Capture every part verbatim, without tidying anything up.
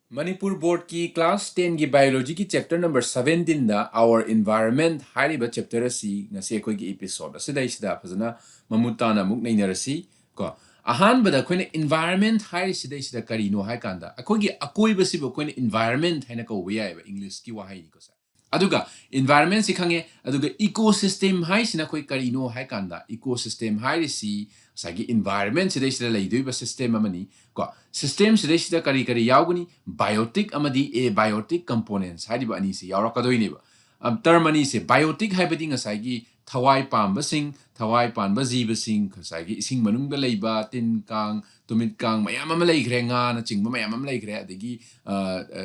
Manipur ꯕꯣꯔꯗꯀꯤ class ꯇꯦꯟꯒꯤ ꯕꯥꯏꯑꯣꯂꯣꯖꯤꯒꯤ chapter number ꯁꯕꯦꯟꯇꯤꯟꯗ Our Environment ꯍꯥꯏꯔꯤꯕ chapter ꯑꯁꯤ ꯉꯁꯤ ꯑꯩꯈꯣꯏꯒꯤ ꯏꯄꯤꯁꯣꯗ ꯑꯁꯤꯗꯩꯁꯤꯗ ꯐꯖꯅ ꯃꯃꯨꯠ ꯇꯥꯅ ꯑꯃꯨꯛ ꯅꯩꯅꯔꯁꯤ꯫ ꯀꯣ, ꯑꯍꯥꯟꯕꯗ ꯑꯩꯈꯣꯏꯅ ꯏꯟꯚꯥꯏꯔꯟꯃꯦꯟꯠ ꯍꯥꯏꯔꯤꯁꯤꯗꯩꯁꯤꯗ ꯀꯔꯤꯅꯣ ꯍꯥꯏ ꯀꯥꯟꯗ, ꯑꯩꯈꯣꯏꯒꯤ ꯑꯀꯣꯏꯕꯁꯤꯕꯨ ꯑꯩꯈꯣꯏꯅ ꯏꯟꯚꯥꯏꯔꯟꯃꯦꯟꯠ ꯍꯥꯏꯅ ꯀꯧꯕ ꯌꯥꯏꯑꯕ, ꯏꯪꯂꯤꯁꯀꯤ ꯋꯥꯍꯩꯅꯤꯀꯣ ꯁꯦ꯫ ꯑꯗꯨꯒ ꯏꯟꯚꯥꯏꯔꯟꯃꯦꯟꯠꯁꯤ ꯈꯪꯉꯦ, ꯑꯗꯨꯒ ꯏꯀꯣ ꯁꯤꯁꯇꯦꯝ ꯍꯥꯏꯁꯤꯅ ꯑꯩꯈꯣꯏ ꯀꯔꯤꯅꯣ ꯍꯥꯏ ꯀꯥꯟꯗ, ꯏꯀꯣ ꯁꯤꯁꯇꯦꯝ ꯍꯥꯏꯔꯤꯁꯤ ꯉꯁꯥꯏꯒꯤ ꯏꯟꯚꯥꯏꯔꯟꯃꯦꯟꯠ ꯁꯤꯗꯩꯁꯤꯗ ꯂꯩꯗꯣꯏꯕ ꯁꯤꯁꯇꯦꯝ ꯑꯃꯅꯤ꯫ ꯀꯣ, ꯁꯤꯁꯇꯦꯝ ꯁꯤꯗꯩꯁꯤꯗ ꯀꯔꯤ ꯀꯔꯤ ꯌꯥꯎꯒꯅꯤ? ꯕꯥꯏꯑꯣꯇꯤꯛ ꯑꯃꯗꯤ ꯑꯦꯕꯥꯏꯑꯣꯇꯤꯛ ꯀꯝꯄꯣꯅꯦꯟꯠꯁ ꯍꯥꯏꯔꯤꯕ ꯑꯅꯤꯁꯤ ꯌꯥꯎꯔꯛꯀꯗꯣꯏꯅꯦꯕ꯫ ꯇꯔꯝ ꯑꯅꯤꯁꯦ, ꯕꯥꯏꯑꯣꯇꯤꯛ ꯍꯥꯏꯕꯗꯤ ꯉꯁꯥꯏꯒꯤ ꯊꯋꯥꯏ ꯄꯥꯟꯕꯁꯤꯡ, ꯊꯋꯥꯏ ꯄꯥꯟꯕ ꯖꯤꯕꯁꯤꯡ, ꯉꯁꯥꯏꯒꯤ ꯏꯁꯤꯡ ꯃꯅꯨꯡꯗ ꯂꯩꯕ ꯇꯤꯟ ꯀꯥꯡ, ꯇꯨꯃꯤꯠ ꯀꯥꯡ ꯃꯌꯥꯝ ꯑꯃ ꯂꯩꯈ꯭ꯔꯦ, ꯉꯥꯅꯆꯤꯡꯕ ꯃꯌꯥꯝ ꯑꯃ ꯂꯩꯈ꯭ꯔꯦ, ꯑꯗꯒꯤ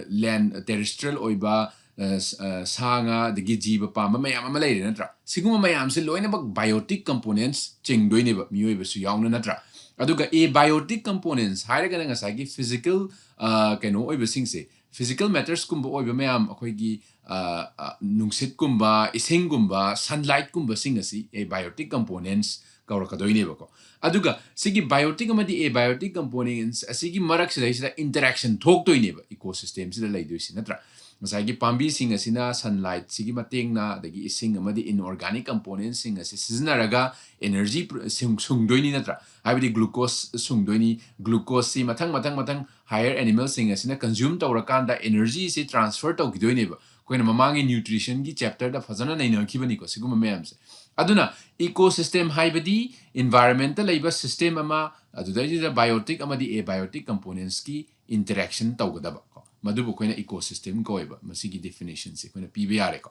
ꯂꯦꯟ, ꯇꯦꯔꯦꯁꯇ꯭ꯔꯤꯌꯦꯜ ꯑꯣꯏꯕ, ꯑ, ꯁ-, ꯑ, ꯁꯥ ꯉꯥ, ꯑꯗꯒꯤ ꯖꯤꯕ ꯄꯥꯟꯕ ꯃꯌꯥꯝ ꯑꯃ ꯂꯩꯔꯦ, ꯅꯠꯇ꯭ꯔꯥ? ꯁꯤꯒꯨꯝꯕ ꯃꯌꯥꯝꯁꯦ ꯂꯣꯏꯅꯃꯛ ꯕꯥꯏꯑꯣꯇꯤꯛ ꯀꯝꯄꯣꯅꯦꯟꯠꯁ ꯆꯤꯡꯗꯣꯏꯅꯦꯕ, ꯃꯤꯑꯣꯏꯕꯁꯨ ꯌꯥꯎꯅ, ꯅꯠꯇ꯭ꯔꯥ? ꯑꯗꯨꯒ ꯑꯦꯕꯥꯏꯑꯣꯇꯤꯛ ꯀꯝꯄꯣꯅꯦꯟꯠꯁ ꯍꯥꯏꯔꯒꯅ ꯉꯁꯥꯏꯒꯤ ꯐꯤꯖꯤꯀꯦꯜ, ꯑ, ꯀꯩꯅꯣ ꯑꯣꯏꯕꯁꯤꯡꯁꯦ, ꯐꯤꯖꯤꯀꯦꯜ ꯃꯦꯇꯔꯁꯀꯨꯝꯕ ꯑꯣꯏꯕ ꯃꯌꯥꯝ, ꯑꯩꯈꯣꯏꯒꯤ, ꯑ, ꯑ, ꯅꯨꯡꯁꯤꯠꯀꯨꯝꯕ, ꯏꯁꯤꯡꯒꯨꯝꯕ, ꯁꯟꯂꯥꯏꯠꯀꯨꯝꯕꯁꯤꯡ ꯑꯁꯤ ꯑꯦꯕꯥꯏꯑꯣꯇꯤꯛ ꯀꯝꯄꯣꯅꯦꯟꯠꯁ ꯀꯧꯔꯛꯀꯗꯣꯏꯅꯦꯕꯀꯣ꯫ ꯑꯗꯨꯒ ꯁꯤꯒꯤ ꯕꯥꯏꯑꯣꯇꯤꯛ ꯑꯃꯗꯤ ꯑꯦꯕꯥꯏꯑꯣꯇꯤꯛ ꯀꯝꯄꯣꯅꯦꯟꯠꯁ ꯑꯁꯤꯒꯤ ꯃꯔꯛꯁꯤꯗꯩꯁꯤꯗ ꯏꯟꯇꯔꯦꯛꯁꯟ ꯊꯣꯛꯇꯣꯏꯅꯦꯕ ꯏꯀꯣ ꯁꯤꯁꯇꯦꯝꯁꯤꯗ ꯂꯩꯗꯣꯏꯁꯤ, ꯅꯠꯇ꯭ꯔꯥ? ꯉꯁꯥꯏꯒꯤ ꯄꯥꯝꯕꯤꯁꯤꯡ ꯑꯁꯤꯅ ꯁꯟꯂꯥꯏꯠꯁꯤꯒꯤ ꯃꯇꯦꯡꯅ, ꯑꯗꯒꯤ ꯏꯁꯤꯡ ꯑꯃꯗꯤ ꯏꯟꯑꯣꯔꯒꯥꯅꯤꯛ ꯀꯝꯄꯣꯅꯦꯟꯠꯁꯤꯡ ꯑꯁꯤ ꯁꯤꯖꯤꯟꯅꯔꯒ ꯑꯦꯅꯔꯖꯤ ꯄ꯭ꯔ-, ꯁꯨꯡ-, ꯁꯨꯡꯗꯣꯏꯅꯤ, ꯅꯠꯇ꯭ꯔꯥ? ꯍꯥꯏꯕꯗꯤ ꯒ꯭ꯂꯨꯀꯣꯁ ꯁꯨꯡꯗꯣꯏꯅꯤ꯫ ꯒ꯭ꯂꯨꯀꯣꯁꯁꯤ ꯃꯊꯪ, ꯃꯊꯪ, ꯃꯊꯪ ꯍꯥꯌꯔ ꯑꯦꯅꯤꯃꯦꯜꯁꯤꯡ ꯑꯁꯤꯅ ꯀꯟꯖ꯭ꯌꯨꯝ ꯇꯧꯔꯀꯥꯟꯗ ꯑꯦꯅꯔꯖꯤꯁꯤ ꯇ꯭ꯔꯥꯟꯁꯐꯔ ꯇꯧꯈꯤꯗꯣꯏꯅꯦꯕ꯫ ꯑꯩꯈꯣꯏꯅ ꯃꯃꯥꯡꯒꯤ ꯅ꯭ꯌꯨꯇ꯭ꯔꯤꯁꯟꯒꯤ ꯆꯦꯞꯇꯔꯗ ꯐꯖꯅ ꯅꯩꯅꯈꯤꯕꯅꯤꯀꯣ ꯁꯤꯒꯨꯝꯕ ꯃꯌꯥꯝꯁꯦ꯫ ꯑꯗꯨꯅ ꯏꯀꯣ ꯁꯤꯁꯇꯦꯝ ꯍꯥꯏꯕꯗꯤ ꯏꯟꯚꯥꯏꯔꯟꯃꯦꯟꯠꯇ ꯂꯩꯕ ꯁꯤꯁꯇꯦꯝ ꯑꯃ, ꯑꯗꯨꯗꯩꯗꯨꯗ ꯕꯥꯏꯑꯣꯇꯤꯛ ꯑꯃꯗꯤ ꯑꯦꯕꯥꯏꯑꯣꯇꯤꯛ ꯀꯝꯄꯣꯅꯦꯟꯠꯁꯀꯤ ꯏꯟꯇꯔꯦꯛꯁꯟ ꯇꯧꯒꯗꯕ ꯀꯣ, ꯃꯗꯨꯕꯨ ꯑꯩꯈꯣꯏꯅ ꯏꯀꯣ ꯁꯤꯁꯇꯦꯝ ꯀꯧꯋꯦꯕ꯫ ꯃꯁꯤꯒꯤ ꯗꯤꯐꯤꯅꯤꯁꯟꯁꯦ ꯑꯩꯈꯣꯏꯅ ꯄꯤꯕ ꯌꯥꯔꯦꯀꯣ꯫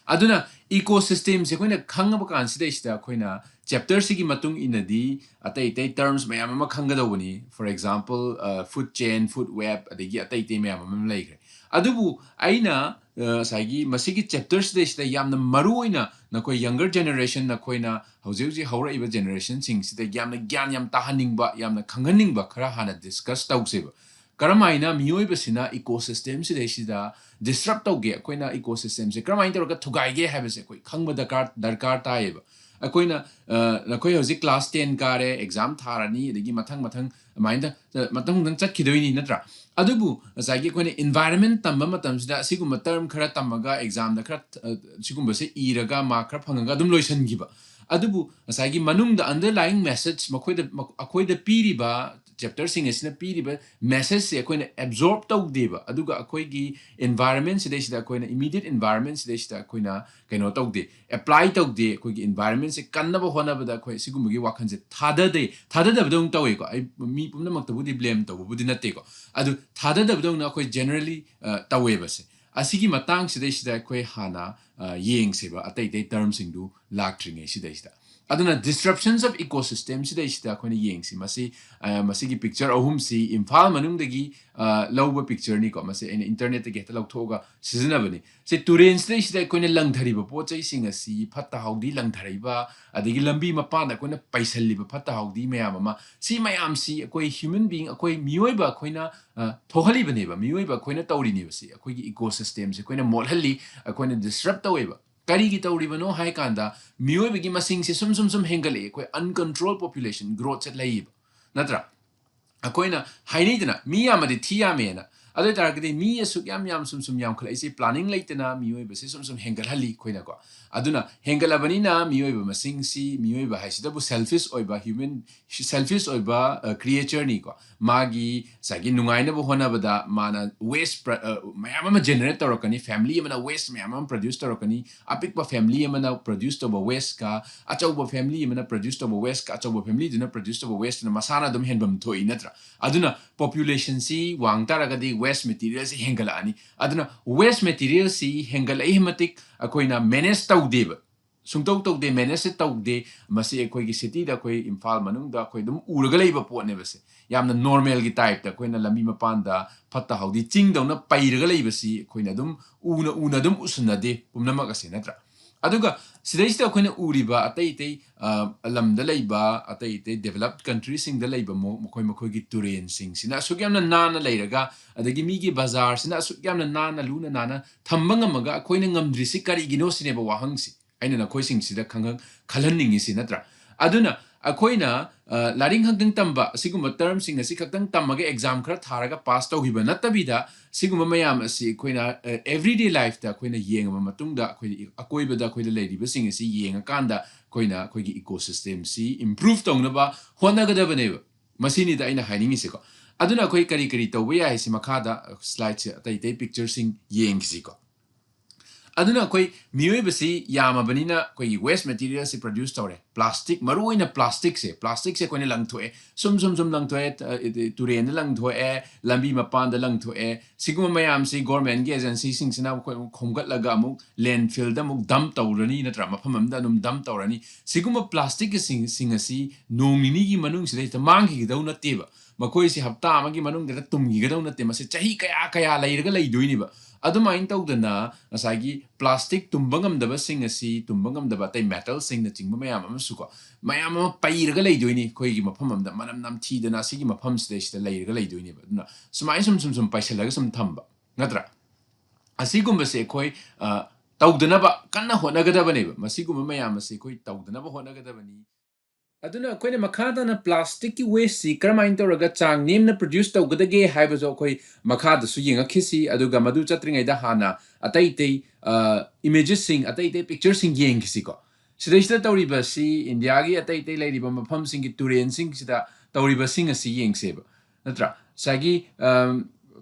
ꯑꯗꯨꯅ ꯏꯀꯣ ꯁꯤꯁꯇꯦꯝꯁꯦ ꯑꯩꯈꯣꯏꯅ ꯈꯪꯉꯕ ꯀꯥꯟꯁꯤꯗꯩꯁꯤꯗ ꯑꯩꯈꯣꯏꯅ ꯆꯦꯞꯇꯔꯁꯤꯒꯤ ꯃꯇꯨꯡ ꯏꯟꯅꯗꯤ ꯑꯇꯩ ꯑꯇꯩ ꯇꯔꯝꯁ ꯃꯌꯥꯝ ꯑꯃ ꯈꯪꯒꯗꯧꯕꯅꯤ꯫ For example, ꯑ, food chain, food web, ꯑꯗꯒꯤ ꯑꯇꯩ ꯑꯇꯩ ꯃꯌꯥꯝ ꯑꯃ ꯂꯩꯈ꯭ꯔꯦ꯫ ꯑꯗꯨꯕꯨ ꯑꯩꯅ, ꯑ, ꯉꯁꯥꯏꯒꯤ ꯃꯁꯤꯒꯤ ꯆꯦꯞꯇꯔꯁꯤꯗꯩꯁꯤꯗ ꯌꯥꯝꯅ ꯃꯔꯨ ꯑꯣꯏꯅ ꯅꯈꯣꯏ ꯌꯪꯒꯔ ꯖꯦꯅꯦꯔꯦꯁꯟ, ꯅꯈꯣꯏꯅ ꯍꯧꯖꯤꯛ ꯍꯧꯖꯤꯛ ꯍꯧꯔꯛꯏꯕ ꯖꯦꯅꯦꯔꯦꯁꯟꯁꯤꯡꯁꯤꯗ ꯌꯥꯝꯅ ꯒ꯭ꯌꯥꯟ ꯌꯥꯝ ꯇꯥꯍꯟꯅꯤꯡꯕ, ꯌꯥꯝꯅ ꯈꯪꯍꯟꯅꯤꯡꯕ ꯈꯔ ꯍꯥꯟꯅ ꯗꯤꯁꯀꯁ ꯇꯧꯁꯦꯕ꯫ ꯀꯔꯝꯍꯥꯏꯅ ꯃꯤꯑꯣꯏꯕꯁꯤꯅ ꯏꯀꯣ ꯁꯤꯁꯇꯦꯝꯁꯤꯗꯩꯁꯤꯗ ꯗꯤꯁꯔꯞ ꯇꯧꯒꯦ? ꯑꯩꯈꯣꯏꯅ ꯏꯀꯣ ꯁꯤꯁꯇꯦꯝꯁꯦ ꯀꯔꯝꯍꯥꯏꯅ ꯇꯧꯔꯒ ꯊꯨꯒꯥꯏꯒꯦ ꯍꯥꯏꯕꯁꯦ ꯑꯩꯈꯣꯏ ꯈꯪꯕ ꯗꯔꯀꯥꯔ, ꯗꯔꯀꯥꯔ ꯇꯥꯏꯌꯦꯕ꯫ ꯑꯩꯈꯣꯏꯅ ꯑ, ꯅꯈꯣꯏ ꯍꯧꯖꯤꯛ class ten ꯀꯥꯔꯦ, exam ꯊꯥꯔꯅꯤ, ꯑꯗꯒꯤ ꯃꯊꯪ ꯃꯊꯪ ꯑꯗꯨꯃꯥꯏꯅ ꯇ-, ꯃꯊꯪ ꯃꯊꯪ ꯆꯠꯈꯤꯗꯣꯏꯅꯤ, ꯅꯠꯇ꯭ꯔꯥ? ꯑꯗꯨꯕꯨ ꯉꯁꯥꯏꯒꯤ ꯑꯩꯈꯣꯏꯅ environment ꯇꯝꯕ ꯃꯇꯝꯁꯤꯗ ꯑꯁꯤꯒꯨꯝꯕ term ꯈꯔ ꯇꯝꯃꯒ examꯗ ꯈꯔ ꯑ, ꯁꯤꯒꯨꯝꯕꯁꯦ ꯏꯔꯒ mark ꯈꯔ ꯐꯪꯉꯒ ꯑꯗꯨꯝ ꯂꯣꯏꯁꯤꯟꯈꯤꯕ꯫ ꯑꯗꯨꯕꯨ ꯉꯁꯥꯏꯒꯤ ꯃꯅꯨꯡꯗ underlying message ꯃꯈꯣꯏꯗ ꯃꯈ-, ꯑꯩꯈꯣꯏꯗ ꯄꯤꯔꯤꯕ chapterꯁꯤꯡ ꯑꯁꯤꯅ ꯄꯤꯔꯤꯕ messageꯁꯦ ꯑꯩꯈꯣꯏꯅ absorb ꯇꯧꯗꯦꯕ, ꯑꯗꯨꯒ ꯑꯩꯈꯣꯏꯒꯤ environment ꯁꯤꯗꯩꯁꯤꯗ ꯑꯩꯈꯣꯏꯅ immediate environment ꯁꯤꯗꯩꯁꯤꯗ ꯑꯩꯈꯣꯏꯅ ꯀꯩꯅꯣ ꯇꯧꯗꯦ, apply ꯇꯧꯗꯦ, ꯑꯩꯈꯣꯏꯒꯤ environmentꯁꯦ ꯀꯟꯅꯕ ꯍꯣꯠꯅꯕꯗ ꯑꯩꯈꯣꯏ ꯁꯤꯒꯨꯝꯕꯒꯤ ꯋꯥꯈꯜꯁꯦ ꯊꯥꯗꯗꯦ, ꯊꯥꯗꯗꯕꯗꯧꯅ ꯇꯧꯋꯦꯀꯣ꯫ ꯑꯩ ꯃꯤ ꯄꯨꯝꯅꯃꯛꯇꯕꯨꯗꯤ blame ꯇꯧꯕꯕꯨꯗꯤ ꯅꯠꯇꯦꯀꯣ, ꯑꯗꯨ ꯊꯥꯗꯗꯕꯗꯧꯅ ꯑꯩꯈꯣꯏ generally ꯑ, ꯇꯧꯋꯦꯕꯁꯦ꯫ ꯑꯁꯤꯒꯤ ꯃꯇꯥꯡꯁꯤꯗꯩꯁꯤꯗ ꯑꯩꯈꯣꯏ ꯍꯥꯟꯅ ꯑ, ꯌꯦꯡꯁꯦꯕ, ꯑꯇꯩ ꯑꯇꯩ termꯁꯤꯡꯗꯨ ꯂꯥꯛꯇ꯭ꯔꯤꯉꯩ ꯁꯤꯗꯩꯁꯤꯗ꯫ ꯑꯗꯨꯅ disruptions of ecosystem ꯁꯤꯗꯩꯁꯤꯗ ꯑꯩꯈꯣꯏꯅ ꯌꯦꯡꯁꯤ꯫ ꯃꯁꯤ ꯑ, ꯃꯁꯤꯒꯤ picture ꯑꯍꯨꯝꯁꯤ ꯏꯝꯐꯥꯜ ꯃꯅꯨꯡꯗꯒꯤ ꯑ, ꯂꯧꯕ pictureꯅꯤꯀꯣ꯫ ꯃꯁꯤ ꯑꯩꯅ internetꯇꯒꯤ ꯍꯦꯛꯇ ꯂꯧꯊꯣꯛꯑꯒ ꯁꯤꯖꯤꯟꯅꯕꯅꯤ꯫ ꯁꯤ ꯇꯨꯔꯦꯟꯁꯤꯗꯩꯁꯤꯗ ꯑꯩꯈꯣꯏꯅ ꯂꯪꯊꯔꯤꯕ ꯄꯣꯠ ꯆꯩꯁꯤꯡ ꯑꯁꯤ, ꯐꯠꯇ ꯍꯥꯎꯗꯤ ꯂꯪꯊꯔꯛꯏꯕ, ꯑꯗꯒꯤ ꯂꯝꯕꯤ ꯃꯄꯥꯟꯗ ꯑꯩꯈꯣꯏꯅ ꯄꯩꯁꯜꯂꯤꯕ ꯐꯠꯇ ꯍꯥꯎꯗꯤ ꯃꯌꯥꯝ ꯑꯃ, ꯁꯤ ꯃꯌꯥꯝꯁꯤ ꯑꯩꯈꯣꯏ human being, ꯑꯩꯈꯣꯏ ꯃꯤꯑꯣꯏꯕ ꯑꯩꯈꯣꯏꯅ ꯑ, ꯊꯣꯛꯍꯜꯂꯤꯕꯅꯦꯕ꯫ ꯃꯤꯑꯣꯏꯕ ꯑꯩꯈꯣꯏꯅ ꯇꯧꯔꯤꯅꯦꯕ ꯁꯤ꯫ ꯑꯩꯈꯣꯏꯒꯤ ecosystemꯁꯦ ꯑꯩꯈꯣꯏꯅ ꯃꯣꯠꯍꯜꯂꯤ, ꯑꯩꯈꯣꯏꯅ disrupt ꯇꯧꯋꯦꯕ꯫ ꯀꯔꯤꯒꯤ ꯇꯧꯔꯤꯕꯅꯣ ꯍꯥꯏ ꯀꯥꯟꯗ, ꯃꯤꯑꯣꯏꯕꯒꯤ ꯃꯁꯤꯡꯁꯦ ꯁꯨꯝ ꯁꯨꯝ ꯁꯨꯝ ꯍꯦꯟꯒꯠꯂꯛꯑꯦ꯫ ꯑꯩꯈꯣꯏ uncontrolled population growthꯁꯦ ꯂꯩꯌꯦꯕ, ꯅꯠꯇ꯭ꯔꯥ? ꯑꯩꯈꯣꯏꯅ ꯍꯥꯏꯅꯩꯗꯅ, "ꯃꯤ ꯌꯥꯝꯃꯗꯤ ꯊꯤ ꯌꯥꯝꯃꯦꯅ"꯫ ꯑꯗꯨ ꯑꯣꯏ ꯇꯥꯔꯒꯗꯤ ꯃꯤ ꯑꯁꯨꯛ ꯌꯥꯝ ꯌꯥꯝ ꯁꯨꯝ ꯁꯨꯝ ꯌꯥꯝꯈꯠꯂꯛꯏꯁꯦ planning ꯂꯩꯇꯅ ꯃꯤꯑꯣꯏꯕꯁꯦ ꯁꯨꯝ ꯁꯨꯝ ꯍꯦꯟꯒꯠꯍꯜꯂꯤ ꯑꯩꯈꯣꯏꯅꯀꯣ꯫ ꯑꯗꯨꯅ ꯍꯦꯟꯒꯠꯂꯕꯅꯤꯅ ꯃꯤꯑꯣꯏꯕ ꯃꯁꯤꯡꯁꯤ, ꯃꯤꯑꯣꯏꯕ ꯍꯥꯏꯁꯤꯗꯕꯨ selfish ꯑꯣꯏꯕ human, selfish ꯑꯣꯏꯕ ꯑ, creatureꯅꯤꯀꯣ꯫ ꯃꯥꯒꯤ ꯉꯁꯥꯏꯒꯤ ꯅꯨꯡꯉꯥꯏꯅꯕ ꯍꯣꯠꯅꯕꯗ ꯃꯥꯅ waste ꯄ꯭ꯔ-, ꯑ, ꯃꯌꯥꯝ ꯑꯃ generate ꯇꯧꯔꯛꯀꯅꯤ꯫ Family ꯑꯃꯅ waste ꯃꯌꯥꯝ ꯑꯃ produce ꯇꯧꯔꯛꯀꯅꯤ꯫ ꯑꯄꯤꯛꯄ family ꯑꯃꯅ produce ꯇꯧꯕ wasteꯀ, ꯑꯆꯧꯕ family ꯑꯃꯅ produce ꯇꯧꯕ wasteꯀ, ꯑꯆꯧꯕ familyꯗꯨꯅ produce ꯇꯧꯕ wasteꯇꯨꯅ ꯃꯁꯥꯅ ꯑꯗꯨꯝ ꯍꯦꯟꯐꯝ ꯊꯣꯛꯏ, ꯅꯠꯇ꯭ꯔꯥ? ꯑꯗꯨꯅ populationꯁꯤ ꯋꯥꯡ ꯇꯥꯔꯒꯗꯤ waste materialꯁꯤ ꯍꯦꯟꯒꯠꯂꯛꯑꯅꯤ꯫ ꯑꯗꯨꯅ waste materialꯁꯤ ꯍꯦꯟꯒꯠꯂꯛꯏ ꯃꯇꯤꯛ ꯑꯩꯈꯣꯏꯅ manage ꯇꯧꯗꯦꯕ꯫ ꯁꯨꯡꯇꯧ ꯇꯧꯗꯦ, manageꯁꯦ ꯇꯧꯗꯦ꯫ ꯃꯁꯤ ꯑꯩꯈꯣꯏꯒꯤ cityꯗ, ꯑꯩꯈꯣꯏ ꯏꯝꯐꯥꯜ ꯃꯅꯨꯡꯗ ꯑꯩꯈꯣꯏ ꯑꯗꯨꯝ ꯎꯔꯒ ꯂꯩꯕ ꯄꯣꯠꯅꯦꯕ ꯁꯦ꯫ ꯌꯥꯝꯅ normalꯒꯤ typeꯇ ꯑꯩꯈꯣꯏꯅ ꯂꯝꯕꯤ ꯃꯄꯥꯟꯗ ꯐꯠꯇ ꯍꯥꯎꯗꯤ ꯆꯤꯡꯗꯧꯅ ꯄꯩꯔꯒ ꯂꯩꯕꯁꯤ ꯑꯩꯈꯣꯏꯅ ꯑꯗꯨꯝ ꯎꯅ ꯎꯅ ꯑꯗꯨꯝ ꯎꯁꯤꯟꯅꯗꯦ ꯄꯨꯝꯅꯃꯛ ꯑꯁꯦ, ꯅꯠꯇ꯭ꯔꯥ? ꯑꯗꯨꯒ ꯁꯤꯗꯩꯁꯤꯗ ꯑꯩꯈꯣꯏꯅ ꯎꯔꯤꯕ ꯑꯇꯩ ꯑꯇꯩ, ꯑ, ꯂꯝꯗ ꯂꯩꯕ, ꯑꯇꯩ ꯑꯇꯩ developed countryꯁꯤꯡꯗ ꯂꯩꯕ ꯃꯣ-, ꯃꯈꯣꯏ ꯃꯈꯣꯏꯒꯤ ꯇꯨꯔꯦꯟꯁꯤꯡꯁꯤꯅ ꯑꯁꯨꯛ ꯌꯥꯝꯅ ꯅꯥꯟꯅ ꯂꯩꯔꯒ, ꯑꯗꯒꯤ ꯃꯤꯒꯤ ꯕꯖꯥꯔꯁꯤꯅ ꯑꯁꯨꯛ ꯌꯥꯝꯅ ꯅꯥꯟꯅ ꯂꯨꯅ ꯅꯥꯟꯅ ꯊꯝꯕ ꯉꯝꯃꯒ ꯑꯩꯈꯣꯏꯅ ꯉꯝꯗ꯭ꯔꯤꯁꯤ ꯀꯔꯤꯒꯤꯅꯣ ꯁꯤꯅꯦꯕ ꯋꯥꯍꯪꯁꯤ꯫ ꯑꯩꯅ ꯅꯈꯣꯏꯁꯤꯡꯁꯤꯗ ꯈꯪꯍꯟ-, ꯈꯜꯍꯟꯅꯤꯡꯉꯤꯁꯤ ꯅꯠꯇ꯭ꯔꯥ? ꯑꯗꯨꯅ ꯑꯩꯈꯣꯏꯅ, ꯑ, ꯂꯥꯏꯔꯤꯛ ꯈꯛꯇꯪ ꯇꯝꯕ, ꯑꯁꯤꯒꯨꯝꯕ termꯁꯤꯡ ꯑꯁꯤ ꯈꯛꯇꯪ ꯇꯝꯃꯒ exam ꯈꯔ ꯊꯥꯔꯒ pass ꯇꯧꯈꯤꯕ ꯅꯠꯇꯕꯤꯗ, ꯁꯤꯒꯨꯝꯕ ꯃꯌꯥꯝ ꯑꯁꯤ ꯑꯩꯈꯣꯏꯅ, ꯑ, everyday lifeꯇ ꯑꯩꯈꯣꯏꯅ ꯌꯦꯡꯉꯕ ꯃꯇꯨꯡꯗ, ꯑꯩꯈꯣꯏ ꯑꯀꯣꯏꯕꯗ ꯑꯩꯈꯣꯏꯗ ꯂꯩꯔꯤꯕꯁꯤꯡ ꯑꯁꯤ ꯌꯦꯡꯉꯀꯥꯟꯗ ꯑꯩꯈꯣꯏꯅ ꯑꯩꯈꯣꯏꯒꯤ ecosystemꯁꯤ improve ꯇꯧꯅꯕ ꯍꯣꯠꯅꯒꯗꯕꯅꯦꯕ꯫ ꯃꯁꯤꯅꯤꯗ ꯑꯩꯅ ꯍꯥꯏꯅꯤꯡꯉꯤꯁꯦꯀꯣ꯫ ꯑꯗꯨꯅ ꯑꯩꯈꯣꯏ ꯀꯔꯤ ꯀꯔꯤ ꯇꯧꯕ ꯌꯥꯏ ꯍꯥꯏꯁꯤ ꯃꯈꯥꯗ slideꯁꯦ ꯑꯇꯩ ꯑꯇꯩ pictureꯁꯤꯡ ꯌꯦꯡꯈꯤꯁꯤꯀꯣ꯫ ꯑꯗꯨꯅ ꯑꯩꯈꯣꯏ ꯃꯤꯑꯣꯏꯕꯁꯤ ꯌꯥꯝꯃꯕꯅꯤꯅ ꯑꯩꯈꯣꯏꯒꯤ waste materialꯁꯤ produce ꯇꯧꯔꯦ꯫ Plastic, ꯃꯔꯨꯑꯣꯏꯅ plasticꯁꯦ, plasticꯁꯦ ꯑꯩꯈꯣꯏꯅ ꯂꯪꯊꯣꯛꯑꯦ, ꯁꯨꯝ ꯁꯨꯝ ꯁꯨꯝ ꯂꯪꯊꯣꯛꯑꯦ, ꯇ-, ꯇꯨꯔꯦꯟꯗ ꯂꯪꯊꯣꯛꯑꯦ, ꯂꯝꯕꯤ ꯃꯄꯥꯟꯗ ꯂꯪꯊꯣꯛꯑꯦ꯫ ꯁꯤꯒꯨꯝꯕ ꯃꯌꯥꯝꯁꯤ governmentꯀꯤ agencyꯁꯤꯡꯁꯤꯅ ꯑꯩꯈꯣꯏ ꯑꯃꯨꯛ ꯈꯣꯝꯒꯠꯂꯒ ꯑꯃꯨꯛ landfillꯗ ꯑꯃꯨꯛ dump ꯇꯧꯔꯅꯤ, ꯅꯠꯇ꯭ꯔꯥ? ꯃꯐꯝ ꯑꯃꯗ ꯑꯗꯨꯝ dump ꯇꯧꯔꯅꯤ꯫ ꯁꯤꯒꯨꯝꯕ plasticꯁꯤꯡ, ꯁꯤꯡ ꯑꯁꯤ ꯅꯣꯡ ꯅꯤꯅꯤꯒꯤ ꯃꯅꯨꯡꯁꯤꯗꯩꯗ ꯃꯥꯡꯈꯤꯒꯗꯧ ꯅꯠꯇꯦꯕ꯫ ꯃꯈꯣꯏꯁꯤ ꯍꯞꯇꯥ ꯑꯃꯒꯤ ꯃꯅꯨꯡꯗ ꯇꯨꯝꯈꯤꯒꯗꯧ ꯅꯠꯇꯦ, ꯃꯁꯤ ꯆꯍꯤ ꯀꯌꯥ ꯀꯌꯥ ꯂꯩꯔꯒ ꯂꯩꯗꯣꯏꯅꯤꯕ꯫ ꯑꯗꯨꯃꯥꯏꯅ ꯇꯧꯗꯅ ꯉꯁꯥꯏꯒꯤ plastic ꯇꯨꯝꯕ ꯉꯝꯗꯕꯁꯤꯡ ꯑꯁꯤ, ꯇꯨꯝꯕ ꯉꯝꯗꯕ ꯑꯇꯩ metalꯁꯤꯡꯅꯆꯤꯡꯕ ꯃꯌꯥꯝ ꯑꯃꯁꯨꯀꯣ, ꯃꯌꯥꯝ ꯑꯃ ꯄꯩꯔꯒ ꯂꯩꯗꯣꯏꯅꯤ ꯑꯩꯈꯣꯏꯒꯤ ꯃꯐꯝ ꯑꯃꯗ, ꯃꯅꯝ ꯅꯝꯊꯤꯗꯅ ꯑꯁꯤꯒꯤ ꯃꯐꯝꯁꯤꯗꯩꯁꯤꯗ ꯂꯩꯔꯒ ꯂꯩꯗꯣꯏꯅꯦꯕ꯫ ꯑꯗꯨꯅ ꯁꯨꯃꯥꯏꯅ ꯁꯨꯝ ꯁꯨꯝ ꯁꯨꯝ ꯄꯩꯁꯜꯂꯒ ꯁꯨꯝ ꯊꯝꯕ, ꯅꯠꯇ꯭ꯔꯥ? ꯑꯁꯤꯒꯨꯝꯕꯁꯦ ꯑꯩꯈꯣꯏ, ꯑ, ꯇꯧꯗꯅꯕ ꯀꯟꯅ ꯍꯣꯠꯅꯒꯗꯕꯅꯦꯕ꯫ ꯃꯁꯤꯒꯨꯝꯕ ꯃꯌꯥꯝ ꯑꯁꯤ ꯑꯩꯈꯣꯏ ꯇꯧꯗꯅꯕ ꯍꯣꯠꯅꯒꯗꯕꯅꯤ꯫ ꯑꯗꯨꯅ ꯑꯩꯈꯣꯏꯅ ꯃꯈꯥ ꯇꯥꯅ plasticꯀꯤ wasteꯁꯤ ꯀꯔꯝꯍꯥꯏꯅ ꯇꯧꯔꯒ ꯆꯥꯡ ꯅꯦꯝꯅ produce ꯇꯧꯒꯗꯒꯦ ꯍꯥꯏꯕꯁꯨ ꯑꯩꯈꯣꯏ ꯃꯈꯥꯗꯁꯨ ꯌꯦꯡꯉꯛꯈꯤꯁꯤ꯫ ꯑꯗꯨꯒ ꯃꯗꯨ ꯆꯠꯇ꯭ꯔꯤꯉꯩꯗ ꯍꯥꯟꯅ ꯑꯇꯩ ꯑꯇꯩ, ꯑ, imagesꯁꯤꯡ, ꯑꯇꯩ ꯑꯇꯩ pictureꯁꯤꯡ ꯌꯦꯡꯈꯤꯁꯤꯀꯣ꯫ ꯁꯤꯗꯩꯁꯤꯗ ꯇꯧꯔꯤꯕꯁꯤ ꯏꯟꯗꯤꯌꯥꯒꯤ ꯑꯇꯩ ꯑꯇꯩ ꯂꯩꯔꯤꯕ ꯃꯐꯝꯁꯤꯡꯒꯤ ꯇꯨꯔꯦꯟꯁꯤꯡꯁꯤꯗ ꯇꯧꯔꯤꯕꯁꯤꯡ ꯑꯁꯤ ꯌꯦꯡꯁꯦꯕ, ꯅꯠꯇ꯭ꯔꯥ? ꯉꯁꯥꯏꯒꯤ, ꯑꯝ,